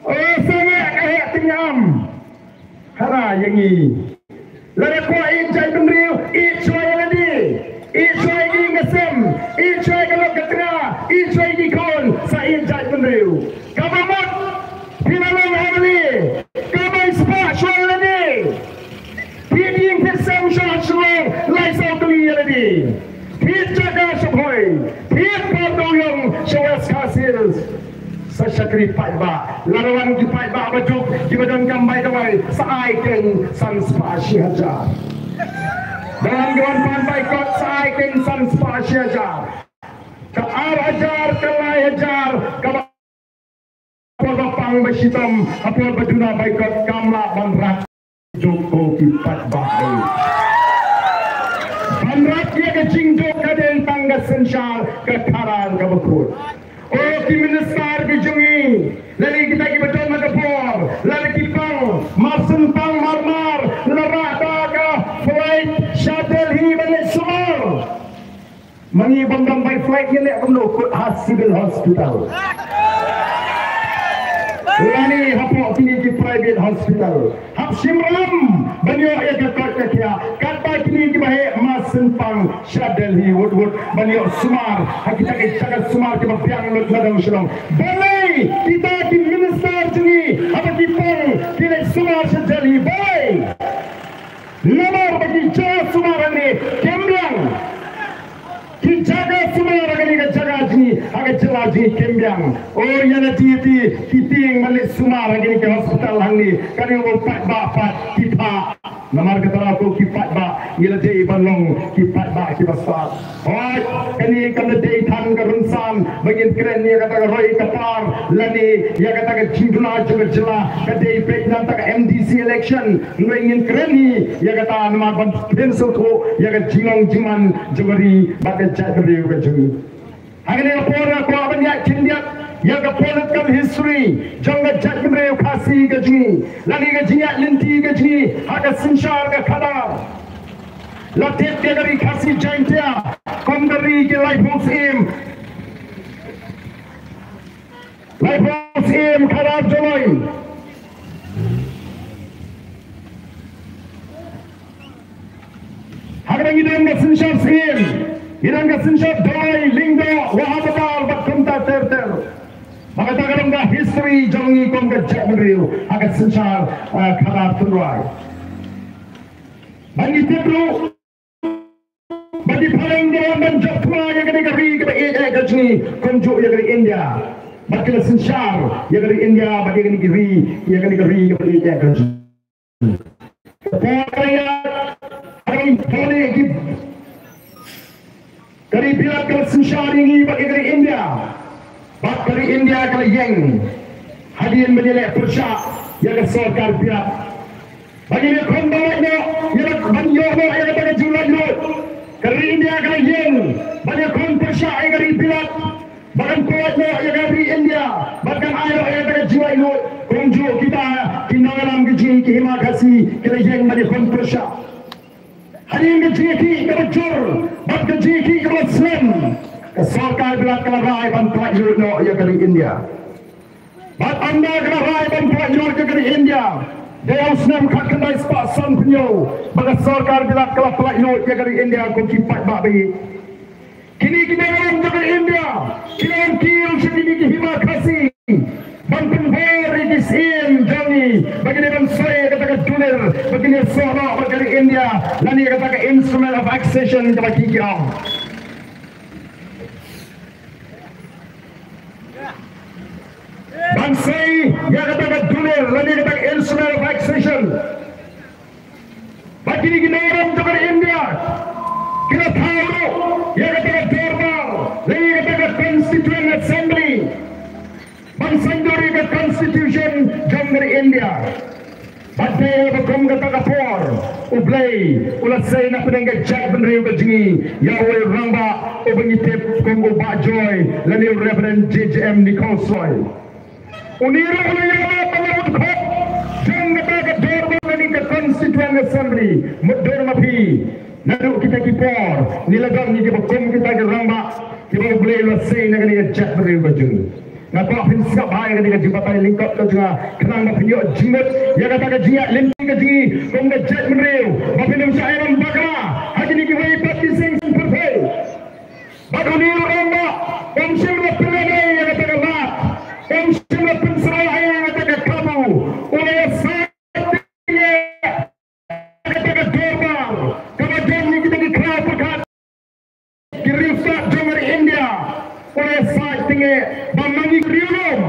O, sangeh ka heh tyngam. Hana ïa ngi. Lada kwah ïeit jaitbynriew, ïeit shuwa ïa lade. Ïeit shuwa ïa ki ïing ka sem, ïeit shuwa ïa ka lok ka tnga, ïeit shuwa ïa ki khun, sa ïeit jaitbynriew. Kaba mut phi la long MLA, kaba spah shuwa ïa lade. Phi ïing phi sem sha Shillong, lai saw tylli ïa lade. Phi jaka sha Bhoi, phi Pardewïong sha West Khasi Hills. Sa shakri paidbah, la wan ki paidbah ba juk kiba donkam bai dawai, sa ai keiñ san spah shi hajar. Ba wan ki wan pan bai kot, sa ai keiñ san spah shi hajar. Ka ar hajar, ka lai hajar, kaba por ba pang ba shitom, ha por ba duna bai kot kam lah ban rat. Jong ko ki paidbah. Ban rat ïa ka jingduk ka dei tang ka synshar ka khadar kaba khuid. O ki minister ki jong ngi, lane kita kiba don ha ka bor, lane ki pang, mar syn pang mar mar, la rah da ka flight sha Delhi ban leit sumar. Ma ngi bym dang bai flight ngi leh kumno, kut ha civil hospital lane hapoh kine ki private hospital. Hap shim ram ban ïoh ïa ka kot ka khiah. Katba kine kiba heh mar syn pang sha Delhi wut wut ban ïoh sumar ha kita ki jaka sumar kiba biang lut na dong Shillong. Balei kita ki minister jong ngi haba ki pang ki leit sumar sha Delhi? Balei? Namar ba ki jaka sumar hangne kim biang. Ki jaka sumar ha kane ka jaka jong ngi, ha ka jylla jong ngi kim biang. O, ïa lade te ki tieng ban leit sumar ha kane ka hospital hangne, ka dei u paidbah pat ki phah. Namar kata ko ki paidbah, ngi la dei ban long ki paidbah kiba sah. Hooid, kane kam dei tang ka rynsan ba ngin kren ïa kata ka roi ka par lane ïa kata ka jingduna jong ka jylla, ka dei beit na kata ka MDC election. Ngin kren hi ïa kata namar ban pynsngewthuh ïa ka jinglong jingman jong ka ri bad ka jaitbynriew ka jong ngi. Ha kane ka por nga kwah ban ïaid khyndiat ïa ka political history jong ka jaitbynriew Khasi ka jong ngi, lane ka jingïaid lynti ka jong ngi ha ka synshar ka khadar. La tip ïa ka ri Khasi Jaiñtia kum ka ri ki laiphew syiem. Laiphew syiem khadar jong ngi. Ha kaba ngi don ka synshar syiem, ngi don ka synshar Dawai, Lyngdoh, Wahabadar bad kumta ter ter. Ba kata ka long ka history jong ngi kum ka jaitbynriew ha ka synshar, eh, khadar tynrai. Ba ngi tip ruh ba ki phareng ki wan ban jop thma ïa kane ka ri kaba ïeit eh ka jong ngi kumjuh ïa ka ri India. Bad ki la synshar ïa ka ri India bad ïa kane ka ri, ïa kane ka ri kaba ïeit eh ka jong ngi. Ka por ka la ïaid, ka ri, ka ri Bilat ka la synshar ïa ngi bad ïa ka ri India. Bad ka ri India ka la ïeng hadien ba ngi leh pyrshah ïa ka sorkar Bilat. Ba ngin ïakhun ba lait noh, ïa ban ïoh noh ïa kata ka jinglaitluid. Ka ri India ka la ïeng ban ïakhun pyrshah ïa ka ri Bilat ba kan poi ïa ka ri India bad kan ai ïa ka jinglaitluid. Kumjuh kita ki nongïalam ka jong ngi ki Hima Khasi ki la ïeng ban ïakhun pyrshah. Hadien ka jingïakhih kaba jur bad ka jingïakhih kaba slem, ka sorkar Bilat ka la rai ban pynlaitluid noh ïa ka ri India. Bad ynda ka la rai ban pynlaitluid ïa ka ri India, dei ha u snem khatkhyndai spah sanphew hynñiew ba ka sorkar Bilat ka la pynlaitluid ïa ka ri India, ko ki paidbah ba ïeit. Kine ki nongïalam jong ka ri India ki la wan kiew sha kine ki Hima Khasi ban pynbor ïa ki syiem jong ngi ba kin ïa ban soi ïa kata ka dulir ba kin ïa soh noh bad ka ri India lane ïa kata ka instrument of accession kaba ki ki ong. Ban soi ïa kata ka dulir lane ïa kata ka instrument of accession. Ba kine ki nongïalam jong ka ri India ki la thaw ruh ïa kata ka dorbar lane ïa kata ka Constituent Assembly ban saiñdur ïa ka Constitution jong ka ri India. Bad dei ba kum kata ka por U Blei u la sei na pdeng ka jaitbynriew ka jong ngi ïa uwei u rangbah uba ngi tip kum u Bah Joy lane u Reverend J J M Nichols Roy. Une ruh u la ïalap ban ïa u dkhot jong kata ka dorbar lane ka Constituent Assembly. Mutdur ma phi, naduh kita ki por ngi la don ngi kiba kum kita ki rangbah kiba U Blei u la sei na kane ka jaitbynriew ka jong ngi. Nga kwah phin sngap bha ïa kane ka jingbatai lyngkot ka jong nga khnang ba phin ïoh jingmut ïa kata ka jingïaid lynti ka jong ngi kum ka jaitbynriew ba phin ym shah ïalam bakla ha kine kiwei pat ki seng saiñ pyrthei. Bad une u rangbah um shym la pynlehnoh ïa kata ka lad, um shym la pynsyrwa ïa kata ka kabu, u la ïasaid ïa kata ka dorbar kaba don ïa kita ki khraw pyrkhat ki riewstad jong ka ri India. U la ïasaid tyngeh ba ma ngi ki riewlum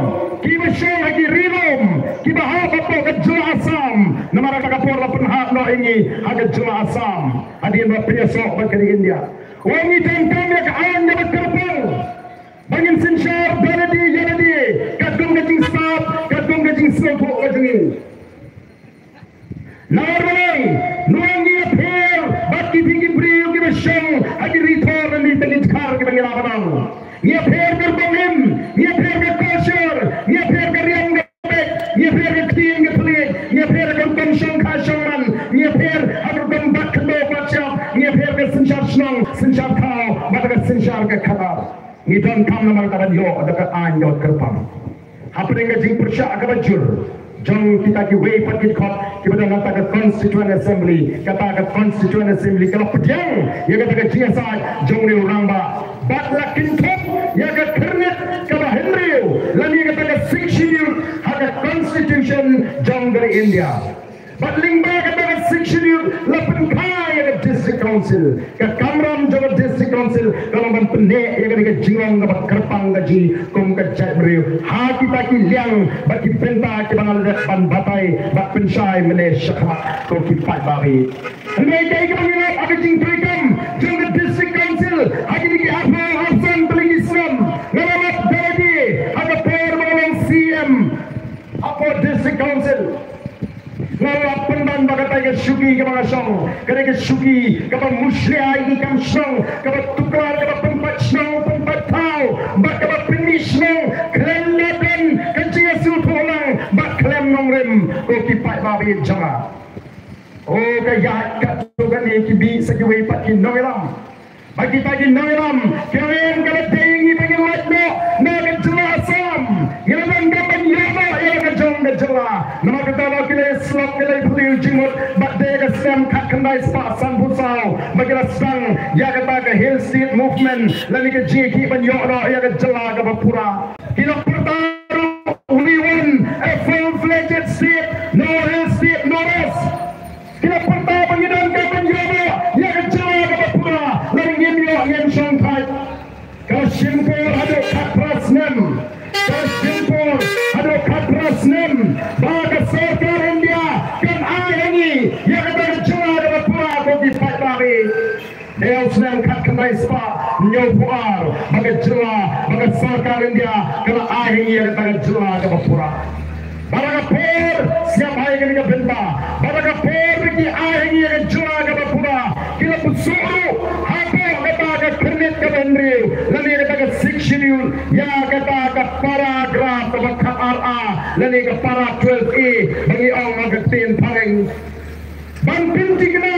kiba shong ha ki ri lum kiba hap hapoh ka jylla Assam, namar kata ka por la pynhap noh ïa ngi ha ka jylla Assam hadien ba pynïasoh bad ka ri India. Wan ngi donkam ïa ka aiñ kaba kyrpang ba ngin synshar da lade ïa lade katkum ka jingsngap, katkum ka jingsngewthuh ka jong ngi. Namar balei? Namar ngi ïapher bad kiti ki briew kiba shong ha ki ri thor lane tang ki dkhar kiba ngi la ban ong. Ngi ïapher ka rukom im, ngi ïapher ka culture, ngi ïapher ka riam ka beit, ngi ïapher ka ktien ka thylliej, ngi ïapher ka rukom shong kha shong man, ngi ïapher ha ka rukom bat khyndew bat shyiap, ngi ïapher ka synshar shnong synshar thaw bad ka synshar ka khadar. Ngi donkam namar kata ban ïoh da ka aiñ kaba kyrpang. Hapdeng ka jingpyrshah kaba jur jong kita kiwei pat ki dkhot kiba don ha kata ka Constituent Assembly, kata ka Constituent Assembly ka la pdiang ïa kata ka jingïasaid jong une u rangbah bad la kynthup ïa ka khyrnit kaba hynriew lane ïa kata ka Sixth Schedule ha ka Constitution jong ka ri India. Bad lyngba kata ka Sixth Schedule la pynkha ïa ka District Council. Ka kamram jong ka District Council ka long ban pynneh ïa kane ka jinglong kaba kyrpang ka jong ngi kum ka jaitbynriew ha kita ki liang bad ki bynta kiba nga la dep ban batai bad pynshai mynne shakhmat, ko ki paidbah. Hynrei kaei kaba ngi lap ha ka jingtrei kam jong ka District Council ha kine ki arphew arphew san tylli ki snem, nga la lap da lade ha ka por ba nga long C M hapoh District Council. Nga la pynban ba katai ka shuki kaba nga shong ka dei ka shuki kaba mushlia ïa ki kam shnong, kaba tuklar, kaba pynpait shnong pynpait thaw bad kaba pynmih shnong khlem da don ka jingïasngewthuh lang bad khlem nongrim, ko ki paidbah ba ïeit jong nga. O ka ïaid katto katne ki bih sa kiwei pat ki nongïalam. Ba kita ki nongïalam ki ong ka la dei ïa ngi ba ngin lait noh na ka jylla Assam. Ngi la donkam ban ïoh noh ïa la ka jong ka jylla. Namar kata ba ki la ïaslap, ki la ïaphylliew jingmut bad dei ka snem khatkhyndai spah sanphew saw ba ki la sdang ïa kata ka Hill State Movement lane ka jingïakhih ban ïoh noh ïa ka jylla kaba pura. Ki la pyrta ruh, "We want a full-fledged state, no hill state, no rest." Ki la pyrta ba ngi donkam ban ïoh ïa ka jylla kaba pura, lada ngim ïoh ngim shong thait. Ka la shim por haduh khatphra snem. Ka la shim por haduh khatphra snem ba ka sorkar India kan ai ha ngi ïa kata ka jylla kaba pura, ko ki paidbah. Dei ha u snem khatkhyndai spah hynñiewphew ar ba ka jylla, ba ka sorkar India ka la ai ha ngi ïa kata ka jylla kaba pura. Bad ha ka por, sngap bha ïa kane ka bynta, bad ha ka por ba ki ai ha ngi ïa ka jylla kaba pura, ki la pynsuh ruh hapoh kata ka khyrnit kaba hynriew lane kata ka Sixth Schedule ïa kata lane ka para twelve A ba ngi ong ka ktien phareng. Ban pynthikna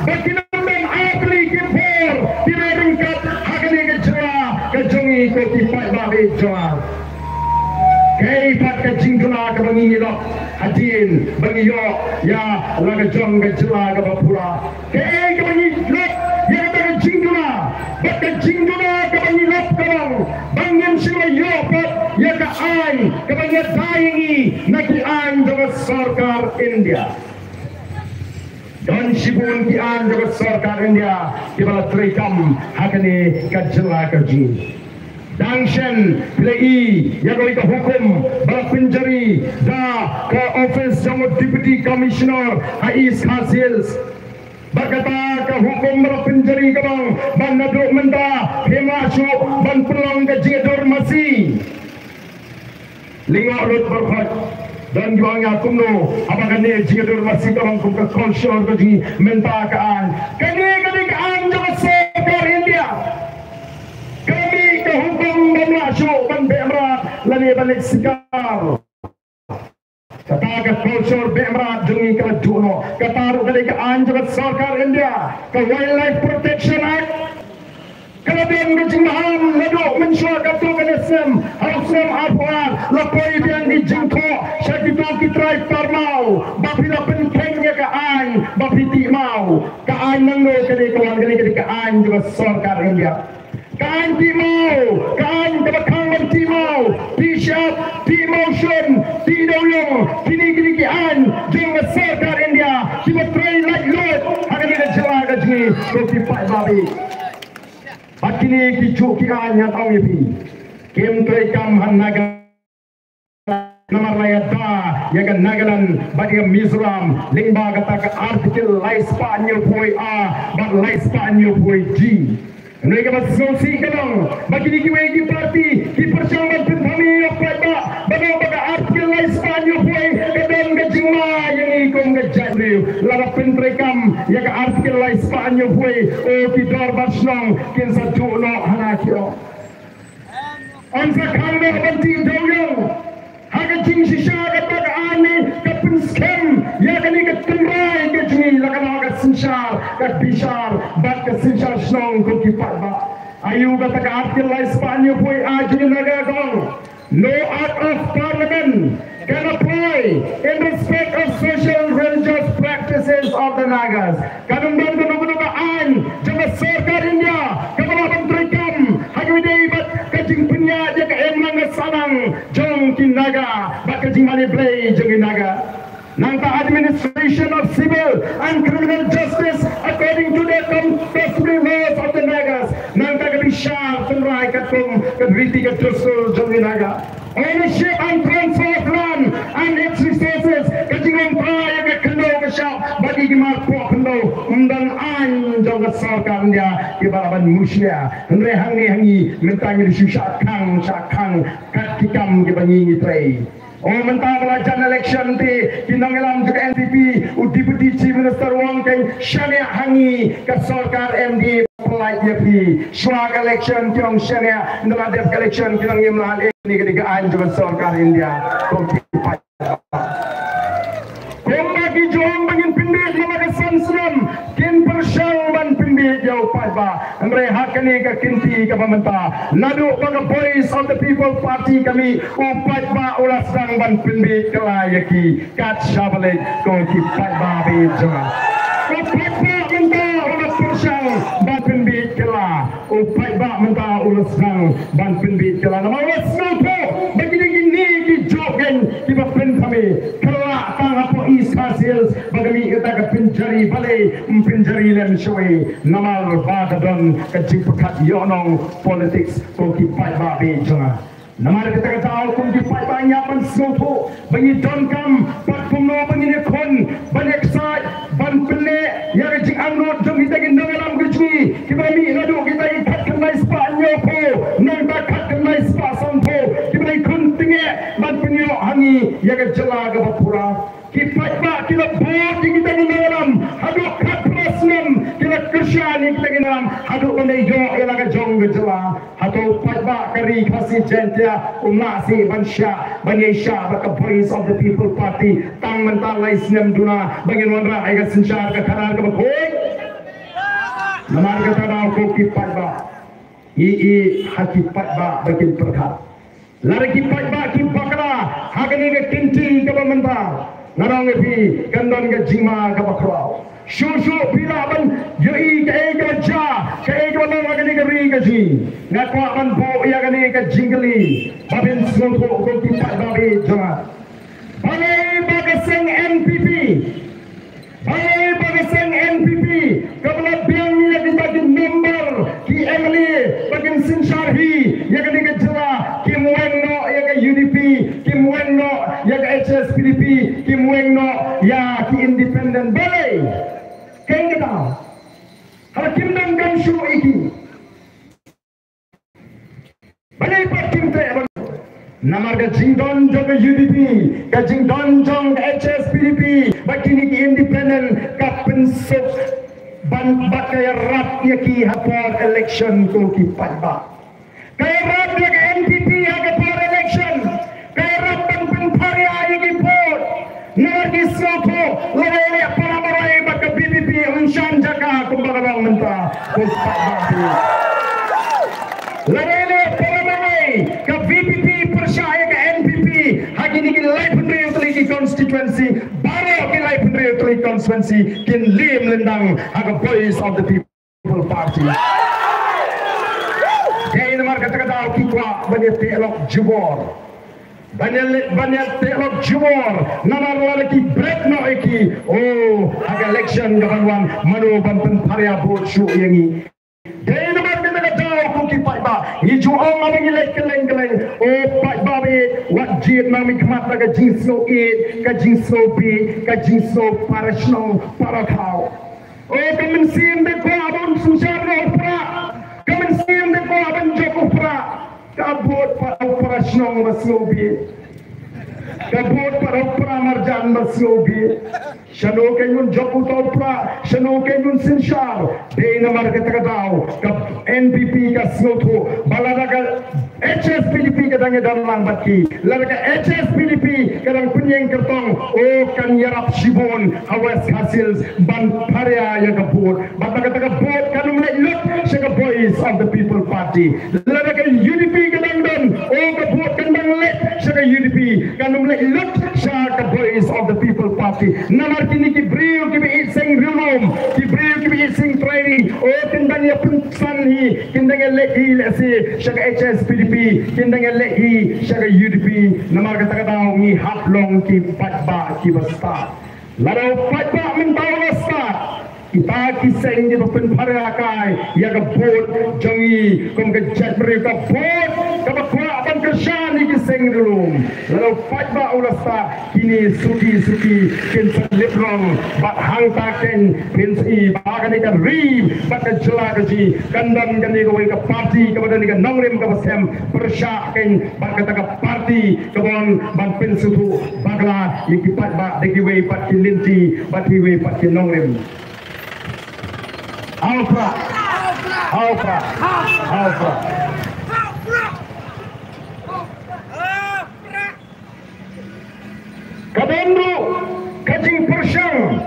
ba ki nongdon ar tylli ki por ki la ryngkat ha kane ka jylla ka jong ngi ko ki paidbah jong nga. Kaei pat ka jingduna kaba ngi lap hadien ba ngi ïoh ïa la ka jong ka jylla kaba pura. Kaei kaba ngi lap ïa kata ka jingduna, bad ka jingduna kaba ngi lap ka long ba ngin shu ïoh pat ïa ka aiñ kaba ngi dei ngi na ki aiñ jong ka sorkar India. Don shibun ki aiñ jong ka sorkar India kiba la treikam ha kane ka jylla ka jong ngi. Dang shen phi la i ïa kawei ka hukum ba la pynjari da ka office jong u Deputy Commissioner ha East Khasi Hills. Bad kata ka hukum ba la pynjari ka long ba naduh mynta phim lah shuh ban pynlong ka jingïadur masi. Lyngngoh lut baroh khoit. Don kiba ong ïa kumno haba kane jingïadur masi ka long kum ka culture ka jong ngi, mynta ka aiñ. Kane ka dei ka aiñ jong ka sorkar India. Ka mih ka hukum ba ym lah shuh ban beh mrad lane ban leit sikar. Kata ka culture beh mrad jong ngi ka la duh noh. Kata ruh ka dei ka aiñ jong ka sorkar India, ka Wildlife Protection Act. Ka la don ka jingmaham naduh mynshuwa katto katne snem, ha u snem arphew ar la poi biang ki jingthoh sha kito ki trai parmaw ba phi la pynkheiñ ïa ka aiñ ba phi tih maw. Ka aiñ nangno? Ka dei ka wan, ka dei ka aiñ jong ka sorkar India. Ka aiñ tih maw, ka aiñ kaba khang ban tih maw, tih shyiap, tih mawshun, tih dewïong, kine kine ki aiñ jong ka sorkar India kiba trei laitluid ha kane ka jylla ka jong ngi ko ki paidbah. Bad kine kijuh ki aiñ ngan ong ïa phi, kim treikam ha Naga. Namar la ïada ïa ka Nagaland bad ïa ka Mizoram lyngba kata ka Article lai spah hynñiewphew A bad lai spah hynñiewphew D. Hynrei kaba sngewsih ka long ba kine kiwei ki parti ki pyrshang ban pynthame ïa u paidbah ba don ba ka Article lai spah hynñiewphew A ka don ka jingma ïa ngi kum ka jaitbynriew. Lada pyntreikam ïa ka Article lai spah hynñiewphew A, o ki dorbar shnong kin sa duh noh hana ki ong. Yn sa khang noh ban tih dewïong. Ha ka jingshisha kata ka aiñ ka pynskhem ïa kane ka tynrai ka jong ngi, la ka long ka synshar ka bishar bad ka synshar shnong ko ki paidbah. Aïu kata ka Article lai spah hynñiewphew A jong ngi Naga ka ong, no act of parliament can apply in respect of social religious practices of the Nagas. Kan ym don kano kano ka aiñ jong ka sorkar India kaba lah ban treikam ha kaba ïadei bad ka jingpynïaid ïa ka imlang ka sahlang jong ki Naga bad ka jingmane blei jong ki Naga. Nangta administration of civil and criminal justice according to the customary laws of the Nagas. Nangta ka bishar tynrai katkum ka riti ka dustur jong ki Naga. Ownership and transfer of land and its resources, ka jingmyntoi ïa ka khyndew ka shyiap bad ïa ki mar poh khyndew, ym don aiñ jong ka sorkar India kiba lah ban mushlia. Hynrei hangne ha ngi mynta ngi shu shah khang shah khang kat ki kam kiba ngi ngi trei. O mynta ba la jan election te ki nongïalam jong ka N P P, u Deputy Chief Minister u ong kan shaniah ha ngi ka sorkar M D A. Pynlait ïa phi shuwa ka election ki ong shaniah, ynda la dep ka election ki ong ngim lah leh. Kane ka dei ka aiñ jong ka sorkar India. Ko ki paidbah, kumba ki ju ong ba ngin pynbieit namar ka san snem, kin pyrshang ban pynbieit ïa u paidbah. Hynrei ha kane ka kynti kaba mynta, naduh ba ka Voice of the People Party ka mih, u paidbah u la sdang ban pynbieit kylla ïa ki. Kat shaba leit ko ki paidbah ba ïeit jong nga, u paidbah mynta u la pyrshang ban pynbieit kylla. U paidbah mynta u la sdang ban pynbieit kylla namar u la sngewthuh ba kine kine ki jingkhein kiba pynthame. Kylla tang hapoh East Khasi Hills ba ka mih kata ka pynjari balei ym pynjari lem shawei, namar ba ka don ka jingpyrkhat ïohnong politics ko ki paidbah ba ïeit jong nga. Namar kata ka daw kum ki paidbah ngi ïa ban sngewthuh ba ngi donkam pat kumno ba ngin ïakhun ban ïaksaid ban pynneh ïa ka jingangnud jong kita ki nongïalam ka jong ngi kiba mih naduh kita ki khatkhyndai spah hynñiewphew nangta khatkhyndai spah sanphew kiba ngi khun tyngeh ban pynïoh ha ngi ïa ka jylla kaba pura. Ki paidbah ki la bud ïa kita ki nongïalam haduh khatphra snem, ki la kyrshan Ni kita ki nang haduh ban ïoh ïa la ka jong ka jylla. Hato paidbah ka ri Khasi Jaiñtia um lah shuh ban shah ban ïaishah bad ka Voice of the People Party? Tang mynta lai snem duna ba ngin wanrah ïa ka synshar ka khadar kaba khuid. Namar kata daw ko ki paidbah, i i ha ki paidbah ba kin pyrkhat. Lada ki paidbah ki bakla ha kane ka kynti kaba mynta, nga ong ïa phi kan don ka jingma kaba khraw. Shuh shuh phi lah ban ïohi kaei kaba jia, kaei kaba long ha kane ka ri ka jong ngi. Nga kwah ban buh ïa kane ka jingkylli ba phin sngewthuh ko ki paidbah ba ïeit jong nga. Balei ba ka seng N P P, balei ba ka seng N P P kaba la biang ïa kita ki member, ki M L A ba kin synshar hi ïa kane ka jylla, kim weng noh ïa ka U D P, kim weng noh ïa ka H S P D P, kim weng noh ïa ki independent? Balei? Kaei kata? Haba kim donkam shuh ïa ki, balei pat kim treh? Namar ka jingdon jong ka U D P, ka jingdon jong ka H S P D P bad kine ki independent ka pynsuk ban, bad ka ïarap ïa ki ha por election ko ki paidbah. Ka ïarap ïa ka N P P ha ka por election, ka ïarap ban pynpharia ïa ki vote. Namar ki sngewthuh lada ïaleh para marwei bad ka V P P ym shah jaka kumba ka long mynta. Ko paidbah, lada ïaleh para marwei ka V P P pyrshah ïa ka N P P ha kine ki laiphew hynriew tylli ki constituency, baroh ki laiphew hynriew tylli ki constituency kin liem lyndang ha ka Voice of the People Party. Dei namar kata ka daw ki kwah ban ïateh lok jubor. Ban ïa, ban ïateh lok jubor namar lada ki bret noh ïa ki, oh, ha ka election kaban wan, mano ban pynpharia vote shuh ïa ngi? Dei namar kata ka daw ko ki paidbah, ngi ju ong haba ngi leit kylleng kylleng, oh paidbah ba ïeit, wat jied ma ngi khmat da ka jingsngewieit, ka jingsngewbieit, ka jingsngew para shnong para thaw. Oh, ka mynsiem da kwah ban synshar noh u prah, ka mynsiem da kwah ban jop u prah. Ka bud pat u para shnong ba sngewbieit, ka bud pat u para marjan ba sngewbieit. Shano kein un jop uta u prah, shano kein un synshar? Dei namar kata ka daw ka N P P ka sngewthuh ba lada ka H S P D P ka dang ïadon lang bad ki, lada ka H S P D P ka dang pynïeng kyrtong, oh kan ïarap shibun ha West Khasi Hills ban pharia ïa ka vote. Bad ba kata ka vote kan ym leit lut sha ka Voice of the People Party. Lada ka U D P ka dang don, oh ka vote kan dang leit sha ka U D P, kan ym leit lut sha ka Voice of the People Party. Namar kine ki briew kiba ïeit seng riewlum, ki briew kiba ïeit seng trai ri, oh kin dang ïa pynsan hi, kin dang ïa leit hi lehse sha ka H S P D P, kin dang ïa leit hi sha ka U D P. Namar kata ka daw ngi hap long ki paidbah kiba stad. Lada u paidbah mynta u la stad, kita ki seng kiba pynpharia kai ïa ka vote jong ngi kum ka jaitbynriew, ka vote kaba kwah ban kyrshan ïa ki seng riewlum. Lada u paidbah u la stad, kine suki suki kin sa lip rong bad hangta kein phin sa i ba kane ka ri bad ka jylla ka jong ngi kan don kane kawei ka party kaba don ïa ka nongrim kaba sem pyrshah kein bad kata ka party kaba wan ban pynsngewthuh bakla ïa ki paidbah da kiwei pat ki lynti bad kiwei pat ki nongrim. Ha u prah! Ha u prah! Ha u prah! Ka don ruh ka jingpyrshang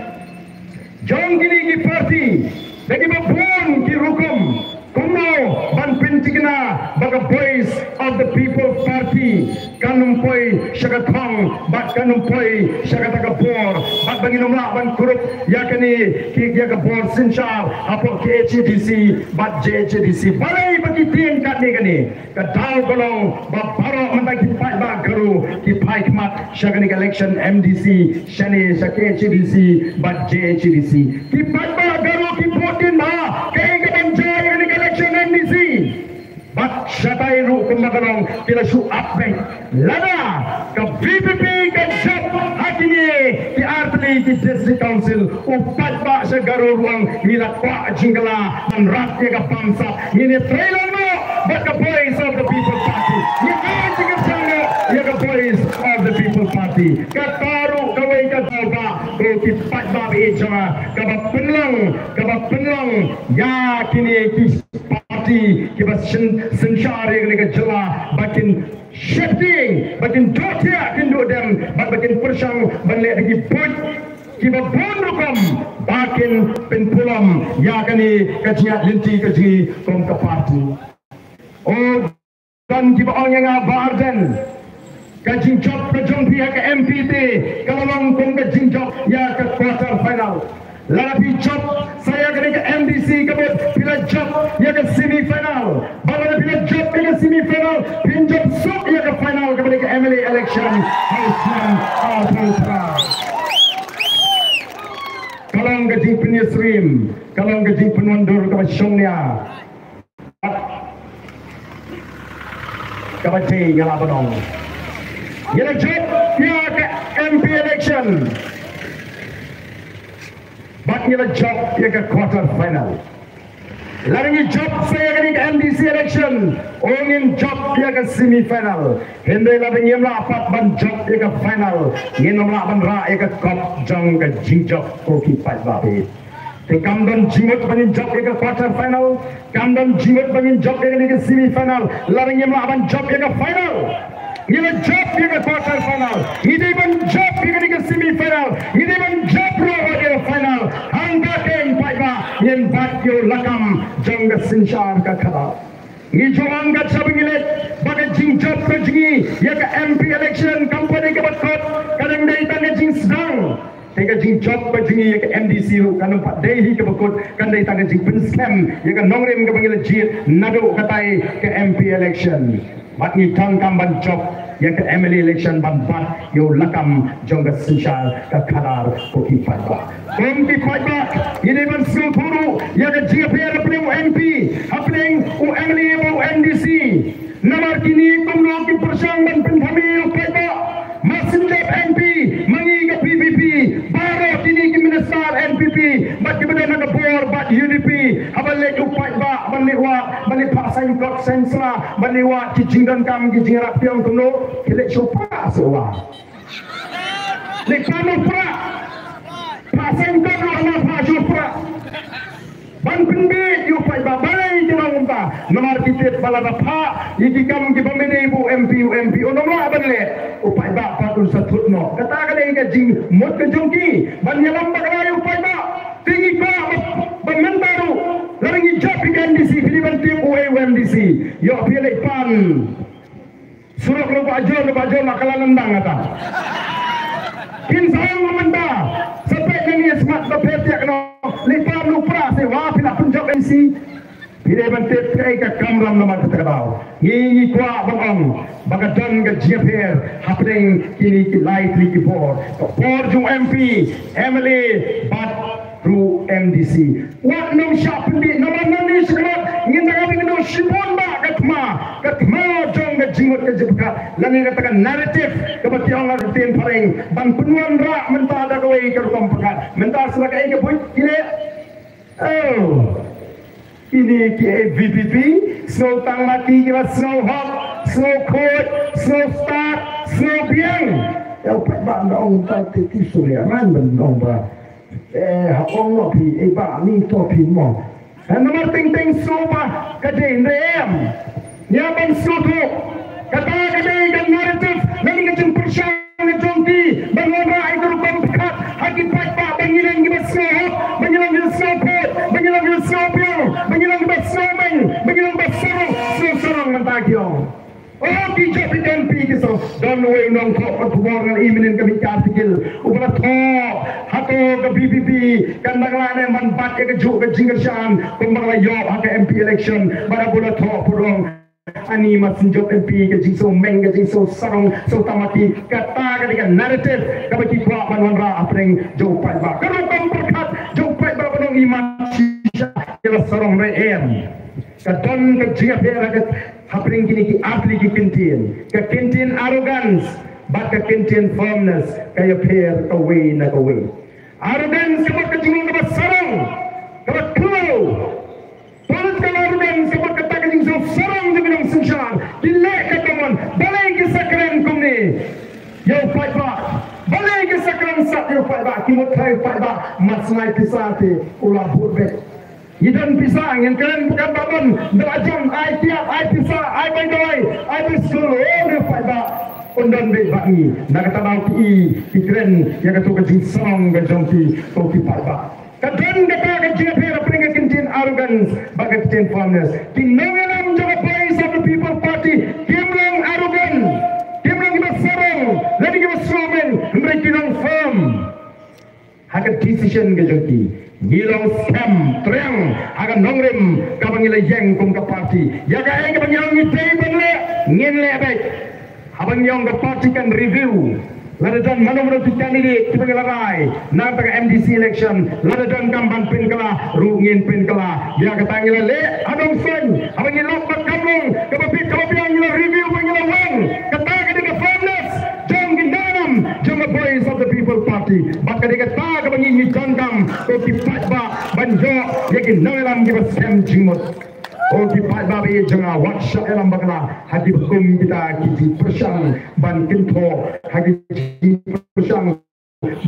jong kine ki party da kiba bun ki rukom kumno ban pynthikna ba ka Voice of the People Party kan ym poi sha ka thong bad kan ym poi sha kata ka bor, bad ba ngin ym lah ban kurup ïa kane ki, ïa ka bor synshar hapoh K H A D C bad J H A D C. Balei ba ki tieng katne kane? Ka daw ka long ba baroh mynta ki paidbah Garo ki phai khmat sha kane ka election M D C shane sha K H A D C bad J H A D C. Ki paidbah Garo ki vote dien bha kaei ka ban jia ïa kane ka election M D C. Bad shatai ruh kumba ka long ki la shu ap beit. Lada ka V P P ka jop ha kine ki artylli ki district council, u paidbah sha Garo ruh ngi la kwah jingkylla ban rat ïa ka bamsap. Ngin ïatrei lang noh bad ka Voice of the People Party. Ngin ïatrei jingkyrshan noh ïa ka Voice of the People Party. Kata ruh kawei ka daw ba ko ki paidbah ba ïeit jong nga, kaba pynlong, kaba pynlong ïa kine ki parti kiba syn-, synshar ïa kane ka jylla ba kin sheptieng, ba kin duh thiah, kin duh dem, bad ba kin pyrshang ban leh da ki buit kiba bun rukom ba kin pynpulom ïa kane ka jingïaid lynti ka jong ngi kum ka parti. O don kiba ong ïa nga Bah Ardent, ka jingjop ka jong phi ha ka M P te ka la long kum ka jingjop ïa ka quarter final. Lada phi jop sa ïa kane ka M D C ka mut phi la jop ïa ka semi final. Bad lada phi la jop ïa ka semi final, phin jop suk ïa ka final kaba dei ka M L A election ha u snem arphew phra. Ka long ka jingpynïasyriem, ka long ka jingpynwandur kaba shongnia. Kaba jai nga la ban ong, ngi la jop ïa ka M P election bad ngi la jop ïa ka quarter final. Lada ngi jop sa ïa kane ka M D C election, o ngin jop ïa ka semi final. Hynrei lada ngim lah pat ban jop ïa ka final, ngin ym lah ban rah ïa ka kop jong ka jingjop, ko ki paidbah. Te kam don jingmut ba ngin jop ïa ka quarter final, kam don jingmut ba ngin jop ïa kane ka semi final. Lada ngim lah ban jop ïa ka final, ngi la jop ïa ka quarter final, ngi dei ban jop ïa kane ka semi final, ngi dei ban jop ruh ïa ka final. Hangta te paidbah ngin bat ïa u lakam jong ka synshar ka khadar. Ngi ju ong kat shaba ngi leit ba ka jingjop ka jong ngi ïa ka M P election kam pat dei kaba kut, ka dang dei tang ka jingsdang. Te ka jingjop ka jong ngi ïa ka M D C ruh kan ym pat dei hi kaba kut, kan dei tang ka jingpynskhem ïa ka nongrim kaba ngi la jied naduh katai ka M P election. Bad ngi donkam ban jop ïa ka M L A election ban bat ïa u lakam jong ka synshar ka khadar, ko ki paidbah. Kum ki paidbah, ngi dei ban sngewthuh ruh ïa ka jingïapher hapdeng u M P, hapdeng u M L A bad u M D C. Namar kine kumno ki pyrshang ban pynthame ïa u paidbah. Ma Synjop M P, ma ngi ka V P P, baroh kine ki minister N P P bad kiba don ha ka bor bad U D P, haba leit u paidbah ban leit wad, ban leit phah saiñ kot saiñ sla, ban leit wad ki jingdonkam ki jingïarap, ki ong kumno, ki leit shu prah shuwa. Leit pan u prah. Phah saiñ kot ruh hana phah shuh prah. Ban pynbeit ïa u paidbah, balei ki ong kumta? Namar ki tip ba lada phah ïa ki kam kiba ym dei ba u M P, u M P un ym lah ban leh, u paidbah pat un sa thut noh. Kata ka dei ka jingmut ka jong ki ban ïalam bakla ïa u paidbah. Te ngi kwah ba, ba mynta ruh lada ngi jop ïa ka M D C, phi dei ban tip uei u M D C. Ïoh phi leit pan surok, ruh ba jor, ruh ba jor, la ka la nang dang kata. Kin sa ong mynta, sa peit nang ïa smat ba phet ïa kano, leit pan u prah shuwa, phi la pynjop M C. Phi dei ban tip kaei ka kamram namar kata ka daw. Ngi, ngi kwah ban ong ba ka don ka jingïapher hapdeng kine ki lai tylli ki bor. Ka bor jong M P, M L A bad ruh M D C. Wat nym shah pynbeit, namar nangne shakhmat ngin dang ïa pynbeit shibun bah ka thma, ka thma jong ka jingmut ka jingpyrkhat lane kata ka narrative kaba ki ong ha ka ktien phareng, ban pynwanrah mynta da kawei ka rukom pyrkhat. Mynta sla kaei ka buit ki leh? Oh, kine ki V P P, sngew tang ma ki, kiba sngew hok, sngew khuid, sngew stad, sngew biang. Ïa u paidbah da ong ta te ki shu leh ran ban ong ba Eh, ha ong noh phi, eh, bah, ni to phi mo. Ha namar teng teng sngewbha ka dei hynrei em. Ïa ban sngewthuh. Kata ka dei ka narrative lane ka jingpyrshang ka jong ki ban wanrah ïa ka rukom pyrkhat ha ki paidbah, ba ngi long kiba sngewhok, ba ngi long kiba sngewphuid, ba ngi long kiba sngewbiang, ba ngi long kiba sngewmeng, ba ngi long kiba sarong, sngewsarong mynta ki ong. Oh, ki jop ïa ka M P ki shu don uwei u nongthoh ka khubor ngan i mynnin ka mih ka article. Uba la thoh hato ka V P P kan dang lah ne ban bat ïa kajuh ka jingkyrshan kumba la ïoh ha ka M P election. Bad uba la thoh pud u ong ani ma Synjop M P ka jingsngewmeng, ka jingsngewsarong, sngewtang ma ki. Kata ka dei ka narrative kaba ki kwah ban wanrah hapdeng jong u paidbah. Ka rukom pyrkhat jong u paidbah ba nong i ma shisha ïa la sarong re em. Ka don ka jingïapher ha ka hapdeng kine ki ar tylli ki kyntien. Ka kyntien arrogance bad ka kyntien firmness ka ïapher kawei na kawei. Arrogance ka mut ka jinglong kaba sarong, kaba khlaiñ. Political arrogance ka mut kata ka jingsngewsarong jong ki nongsynshar. Ki leh ka common, balei ki sa kren kumne ïa u paidbah? Balei ki sa kren sat ïa u paidbah? Ki mut khlaiñ u paidbah, ma snai pisa te u la bud beit. Ngi don pisa, ngin kren bukan ba don, da la jam, ai tiap, ai pisa, ai bai dawai, ai bai skul, oh, ne paidbah. Un don beit bad ngi, na kata daw ki, ki kren ïa kato ka jingsarong ka jong ki, to ki paidbah. Ka don kata ka jingïapher hapdeng ka ktien arrogance bad ka ktien firmness. Ki nongïalam jong ka Voice of the People Party kim long arrogant, kim long kiba sarong lane kiba sngewmeng, hynrei ki long firm ha ka decision ka jong ki. Ngi long skhem triang ha ka nongrim kaba ngi la ïeng kum ka party. Ïa kaei kaba ngi ong ngi dei ban leh, ngin leh beit. Haba ngi ong ka party kan review, lada don mano mano ki candidate kiba ngi la rai na ka M D C election, lada don kam ban pynkylla ruh ngin pynkylla. Ïa kata ngi la leh ha Nongstoiñ, haba ngi lap ba kam long kaba bit kaba biang ngi la review bad ngi la weng. Kata ka dei ka firmness jong ki nongïalam jong ka Voice of the People Party. Bad ka dei kata kaba ngi ngi donkam, ko ki paidbah, ban ïoh ïa ki nongïalam kiba sem jingmut. Ko ki paidbah ba ïeit jong nga, wat shah ïalam bakla ha kiba kum kita ki jingpyrshang ban kynthoh ha ki jingpyrshang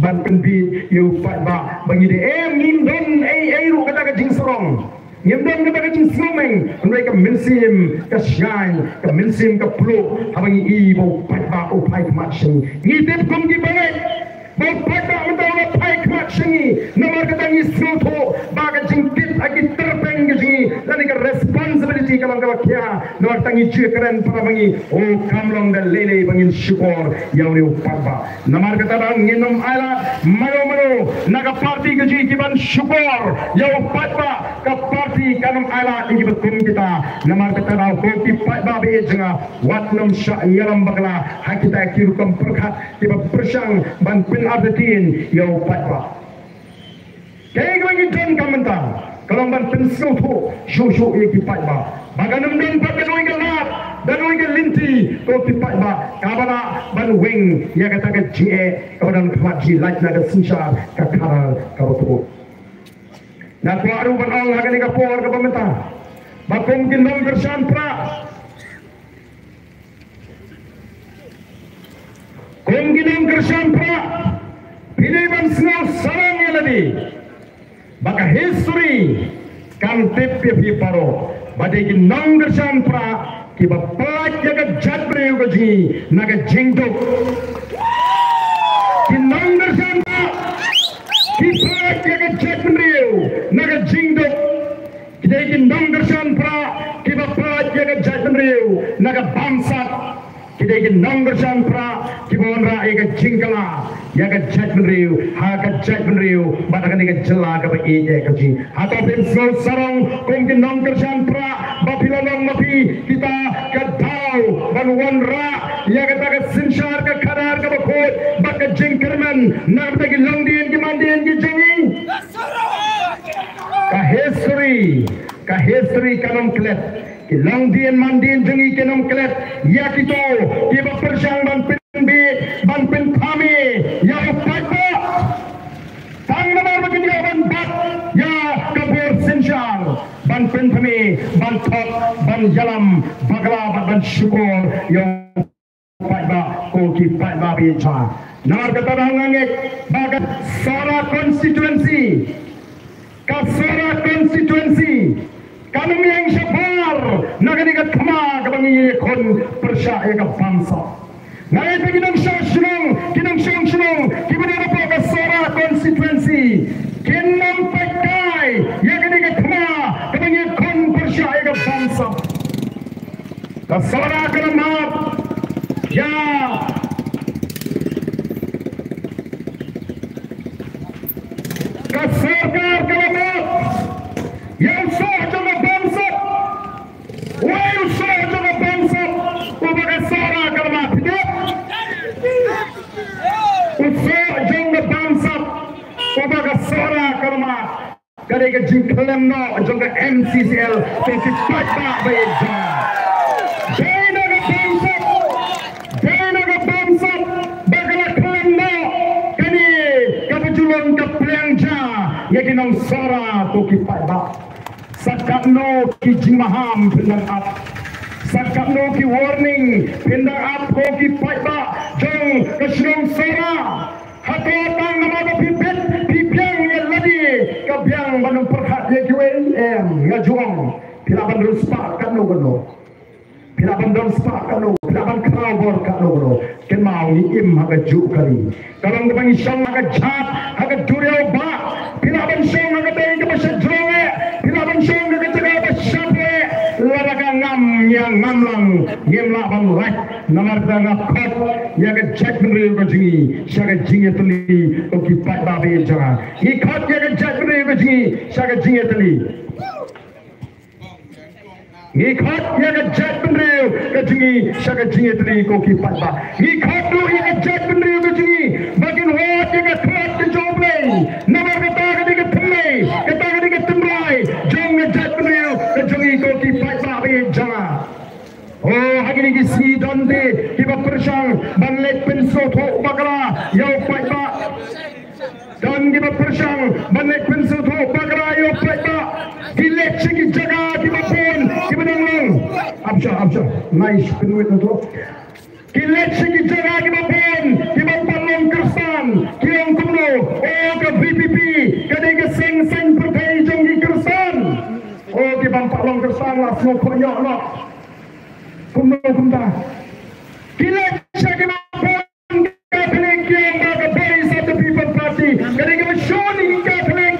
ban pynbiej ïa u paidbah ba ngi dei, em, ngim don ei ei ruh kata ka jingsarong, ngim don kata ka jingsngewmeng, hynrei ka mynsiem ka shngaiñ, ka mynsiem ka pluh haba ngi i ba u paidbah u phai khmat sha ngi. Ngi tip kum ki bangeit ba u paidbah mynta u la phai khmat sha ngi, namar kata ngi sngewthuh ba ka jingkit ha ki tyrpeng ka jong ngi lane ka responsibility ka long kaba khia. Namar kata ngi ju kren para ba ngi, oh, kam long da lei lei ba ngin shukor ïa une u paidbah. Namar kata ba ngin ym ailad mano mano na ka party ka jong ngi ki ban shukor ïa u paidbah. Ka party kan ym ailad ïa kiba kum kita. Namar kata ba ko ki paidbah ba ïeit jong nga, wat nym shah ïalam bakla ha kita ki rukom pyrkhat kiba pyrshang ban pynartatien ïa u paidbah. Kaei kaba ngi donkam mynta ka long ban pynsngewthuh shuh shuh ïa ki paidbah ba kan ym don pat kano ka lad, kano ka lynti, ko ki paidbah, kaba lah ban weng ïa kata ka jingeh kaba don khmat jingïaleit na ka synshar ka khadar kaba khuid. Nga kwah ruh ban ong ha kane ka por kaba mynta ba kum ki nongkyrshan Prah, kum ki nongkyrshan Prah, phi dei ban sngewsarong ïa lade ba ka history kan tip ïa phi baroh ba dei ki nongkyrshan Prah kiba pynlait ïa ka jaitbynriew ka jong ngi na ka jingduk. Ki nongkyrshan Prah ki pynlait ïa ka jaitbynriew na ka jingduk. Ki dei ki nongkyrshan Prah kiba pynlait ïa ka jaitbynriew na ka bamsap. Ki dei ki nongkyrshan Prah kiba wanrah ïa ka jingkylla ïa ka jaitbynriew ha ka jaitbynriew bad ha kane ka jylla kaba ïeit ka jong ngi. Hato phim sngewsarong kum ki nongkyrshan Prah ba phi la long ma phi kita ka daw ban wanrah ïa kata ka synshar ka khadar kaba khuid bad ka jingkyrmen na bynta ki longdien ki mandien ki jong ngi? Ka history, ka history kan ym klet. Ki longdien mandien jong ngi kin ym klet ïa kito kiba pyrshang ban pynbiej, ban pynthame ïa u paidbah. Tang namar ba kin ïoh ban bat ïa ka bor synshar, ban pynthame, ban thok, ban ïalam bakla bad ban shukor ïa u paidbah, ko ki paidbah ba ïeit. Namar kata ba nga ngeit ba ka Sohra constituency, ka Sohra constituency kan ym ïeng shabar na kane ka thma kaba ngi ïakhun pyrshah ïa ka bamsap. Nga ngeit ba ki nongshong shnong, ki nongshong shnong kiba don hapoh ka Sohra constituency kin ym peit kai ïa kane ka thma kaba ngi ïakhun pyrshah ïa ka bamsap. Ka Sohra ka la map ïa ka sorkar, ka la map ïa u soh jong ka bamsap. Wei u soh jong ka bamsap uba ka Sohra ka la map? Phi tip? U soh jong ka bamsap uba ka Sohra ka la map ka dei ka jingkhlem noh jong ka M C C L. Ko ki paidbah ba ïeit jong nga, dei na ka bamsap, dei na ka bamsap ba ka la khlem noh kane kaba ju long ka pliang ja ïa ki nong Sohra, ko ki paidbah. Sa katno ki jingmaham phin dang ap, sa katno ki warning phin dang ap, ko ki paidbah jong ka shnong Sohra. Hato tang namar ba phi bit, phi biang ïa lade, ka biang ban ym pyrkhat ïa kiwei? Phi lah ban riewspah katno katno. Phi lah ban don spah katno, phi lah ban khraw bor katno katno. Kynmaw ngi im ha ka juh kali. Ka long kaba ngi shong ha ka jhat, ha ka duriaw bah. Phi lah ban shong ha ka dei kaba sha jrong eh. Phi lah ban shong ha ka jaka ba sha pyrthei. Lada ka ngam ngi ngam lang, ngim lah ban lait. Namar kata nga khot ïa ka jaitbynriew ka jong ngi sha ka jingïatylli, ko ki paidbah ba ïeit jong nga. Ngi khot ïa ka jaitbynriew ka jong ngi sha ka jingïatylli. Ngi khot ïa ka jaitbynriew ka jong ngi sha ka jingïatylli, ko ki paidbah. Ngi khot ruh ïa ka jaitbynriew ka jong ngi ba kin wad ïa ka khmat ka jong U Blei. Namar kata ka dei ka thymmei, kata ka dei ka tynrai jong ka jaitbynriew ka jong ngi, ko ki paidbah ba ïeit jong nga. Oh, ha kine ki sngi don de kiba pyrshang ban leit pynsngewthuh bakla ïa u paidbah. Don kiba pyrshang ban leit pynsngewthuh bakla ïa u paidbah. Ki leit sha ki jaka kiba bun kiba dang long. Ap sha, ap sha. Nice, pynwit na to. Ki leit sha ki jaka kiba bun kiba pat long Khristan. Ki ong kumno? Oh, ka V P P ka dei ka seng saiñ pyrthei jong ki Khristan. Oh, ki bym pat long Khristan la sngewthuh ïoh noh. Kumno kumta? Ki leit sha kiba bun Catholic, ki ong ba ka Voice of the People Party ka dei kaba shun ïa ki Catholic.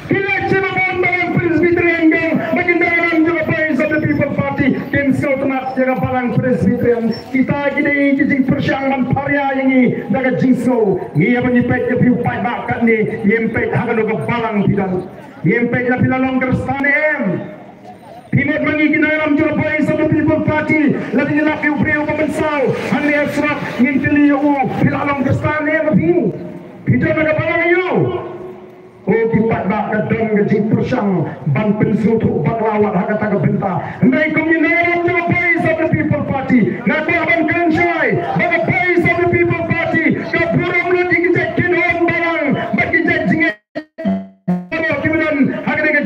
Ki leit sha kiba bun balang Presbyterian, ki ong ba ki dei balang jong ka Voice of the People Party. Kim sngewtynnat ïa ka balang Presbyterian. Kita ki dei ki jingpyrshang ban pharia ïa ngi da ka jingsngew. Ngi ïa ban ïa peit ïa phi u paidbah katne, ngim peit ha kano ka balang phi don. Ngim peit la phi la long Khristan ne em. Phi mut ma ngi ki nongïalam jong ka Voice of the People Party, lada ngi lap ïa u briew ba mynsaw hangne ha surok, ngin kylli ïa u, phi la long Khristan ne em phi? Phi don ha ka balang aïu? Ko ki paidbah, ka don ka jingpyrshang ban pynsngewthuh bakla wat ha kata ka bynta. Hynrei kum ki nongïalam jong ka Voice of the People Party, nga kwah ban kren shai ba ka Voice of the People Party ka burom lut ïa ki jait kynhun balang bad ki jait jingngeit baroh kiba don ha kane ka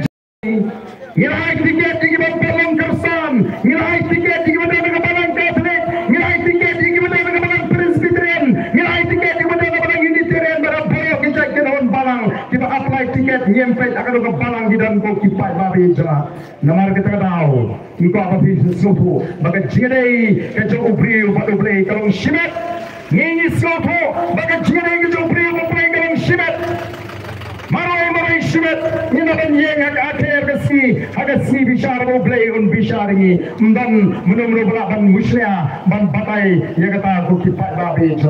Ngi la ai tiket ïa kiba pat long Khristan, ngi la ai tiket ïa kiba don ha ka balang Katholik, ngi la ai tiket ïa kiba don ha ka balang Presbyterian, ngi la ai tiket ïa kiba don ha ka balang Unitarian, bad baroh ki jait kynhun balang kiba apply tiket, ngim peit ha kano ka balang ki don, ko ki paidbah ba ïeit jong nga. Namar kata ka daw ngi kwah ba phi sngewthuh ba ka jingïadei ka jong u briew bad U Blei ka long shimet. Ngi ngi sngewthuh ba ka jingïadei ka jong u briew bad U Blei ka long shimet. Marwei marwei shimet ngin ïa ban ïeng ha ka kher ka sngi, ha ka sngi bishar ba U Blei un bishar ïa ngi. Ym don mano mano ba lah ban mushlia ban batai ïa kata, ko ki paidbah ba ïeit.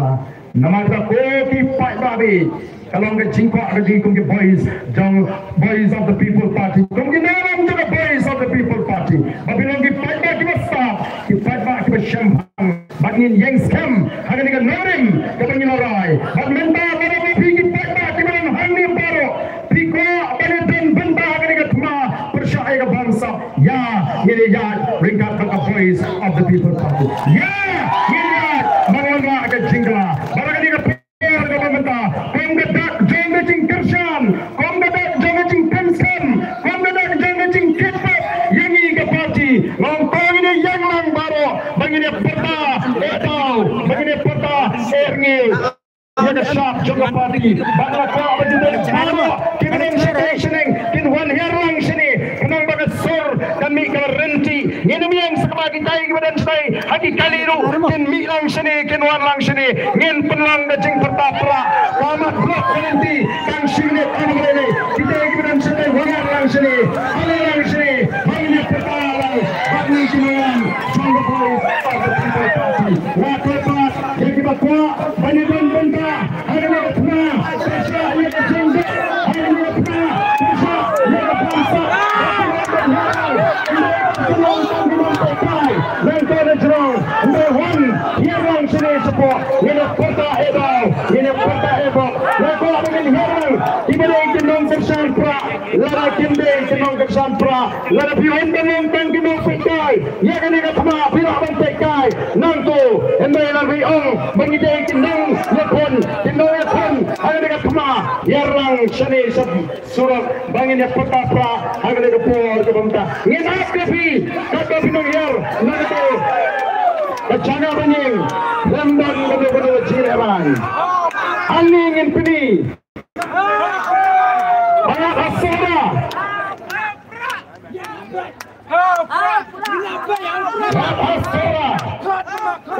Namar kata, ko ki paidbah ba ïeit, ka long ka jingkwah ka jong ngi kum ki Voice jong, Voice of the People Party, kum ki nongïalam jong ka Voice of the People Party, ba phin long ki paidbah kiba stad, ki paidbah kiba shemphang. Bad ngin ïeng skhem ha kane ka nongrim kaba ngi la rai. Bad mynta lada ma phi ki paidbah kiba don hangne baroh phi kwah ban ïadon bynta ha kane ka thma pyrshah ïa ka bamsap, ïa, ngin ïaid ryngkat bad ka Voice of the People Party. Ïa, ngin ïaid ban wanrah ka jingkylla. Bad ha kane ka por kaba mynta, kum ka dak jong ka jingkyrshan, kum ka dak jong ka jingpynskhem, kum ka dak jong ka jingkitbok ïa ngi ka party, nga ong to ngin ïeng lang baroh ba ngin ïa pyrta eh daw, ba ngin ïa pyrta eh rngiew ïa ka shap jong ka party. Bad nga kwah ba juda baroh kiba don shatei shaneng kin wan hiar lang shane, khnang ba ka sur kan mih kaba ryntih. Ngin ym ïeng sa kaba kitai kiba don shatei ha ki kali ruh kin mih lang shane, kin wan lang shane. Ngin pynlong ka jingpyrta prah. Ka mat block ka lynti, kan shu leit ha kaba lei lei. Kita kiba don shatei wan lang shane, ale lang shane. Ba ngin ïa pyrta lang bad ngi ki nongïalam jong ka Voice of the People Party. Wat pat ïa kiba kwah ban ïadon bynta ha kane ka thma pyrshah ïa ka jingdih, ha kane ka thma pyrshah ïa ka bamsap. Nangta na jrong, nangta wan hiar lang shane shapoh, ngin ïa pyrta eh daw, ngin ïa pyrta eh bok. Nga kwah ba ngin hiar lang, kiba dei ki nongkyrshan prah, lada kim dei ki nongkyrshan prah, lada phi wan ban long tang ki nongpeitkai ïa kane ka thma, phi lah ban peitkai nangto. Hynrei lada phi ong ba ngi dei ki nongïakhun, ki nongïakhun ha kane ka thma, hiar lang shane sha surok ba ngin ïa pyrta prah ha kane ka por kaba mynta. Ngin ap ïa phi katba phi nonghiar na kato ka jaka bynriew. Khlem don kano kano ka jingïalang, ani ngin pyni. Ba nga ka sora. Rat Astora.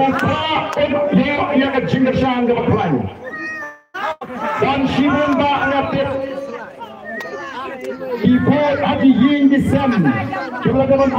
U Prah un ïoh ïa ka jingkyrshan kaba khlaiñ. Don shibun ba nga tip ki vote ha ki ïing ki sem kiba la dep ban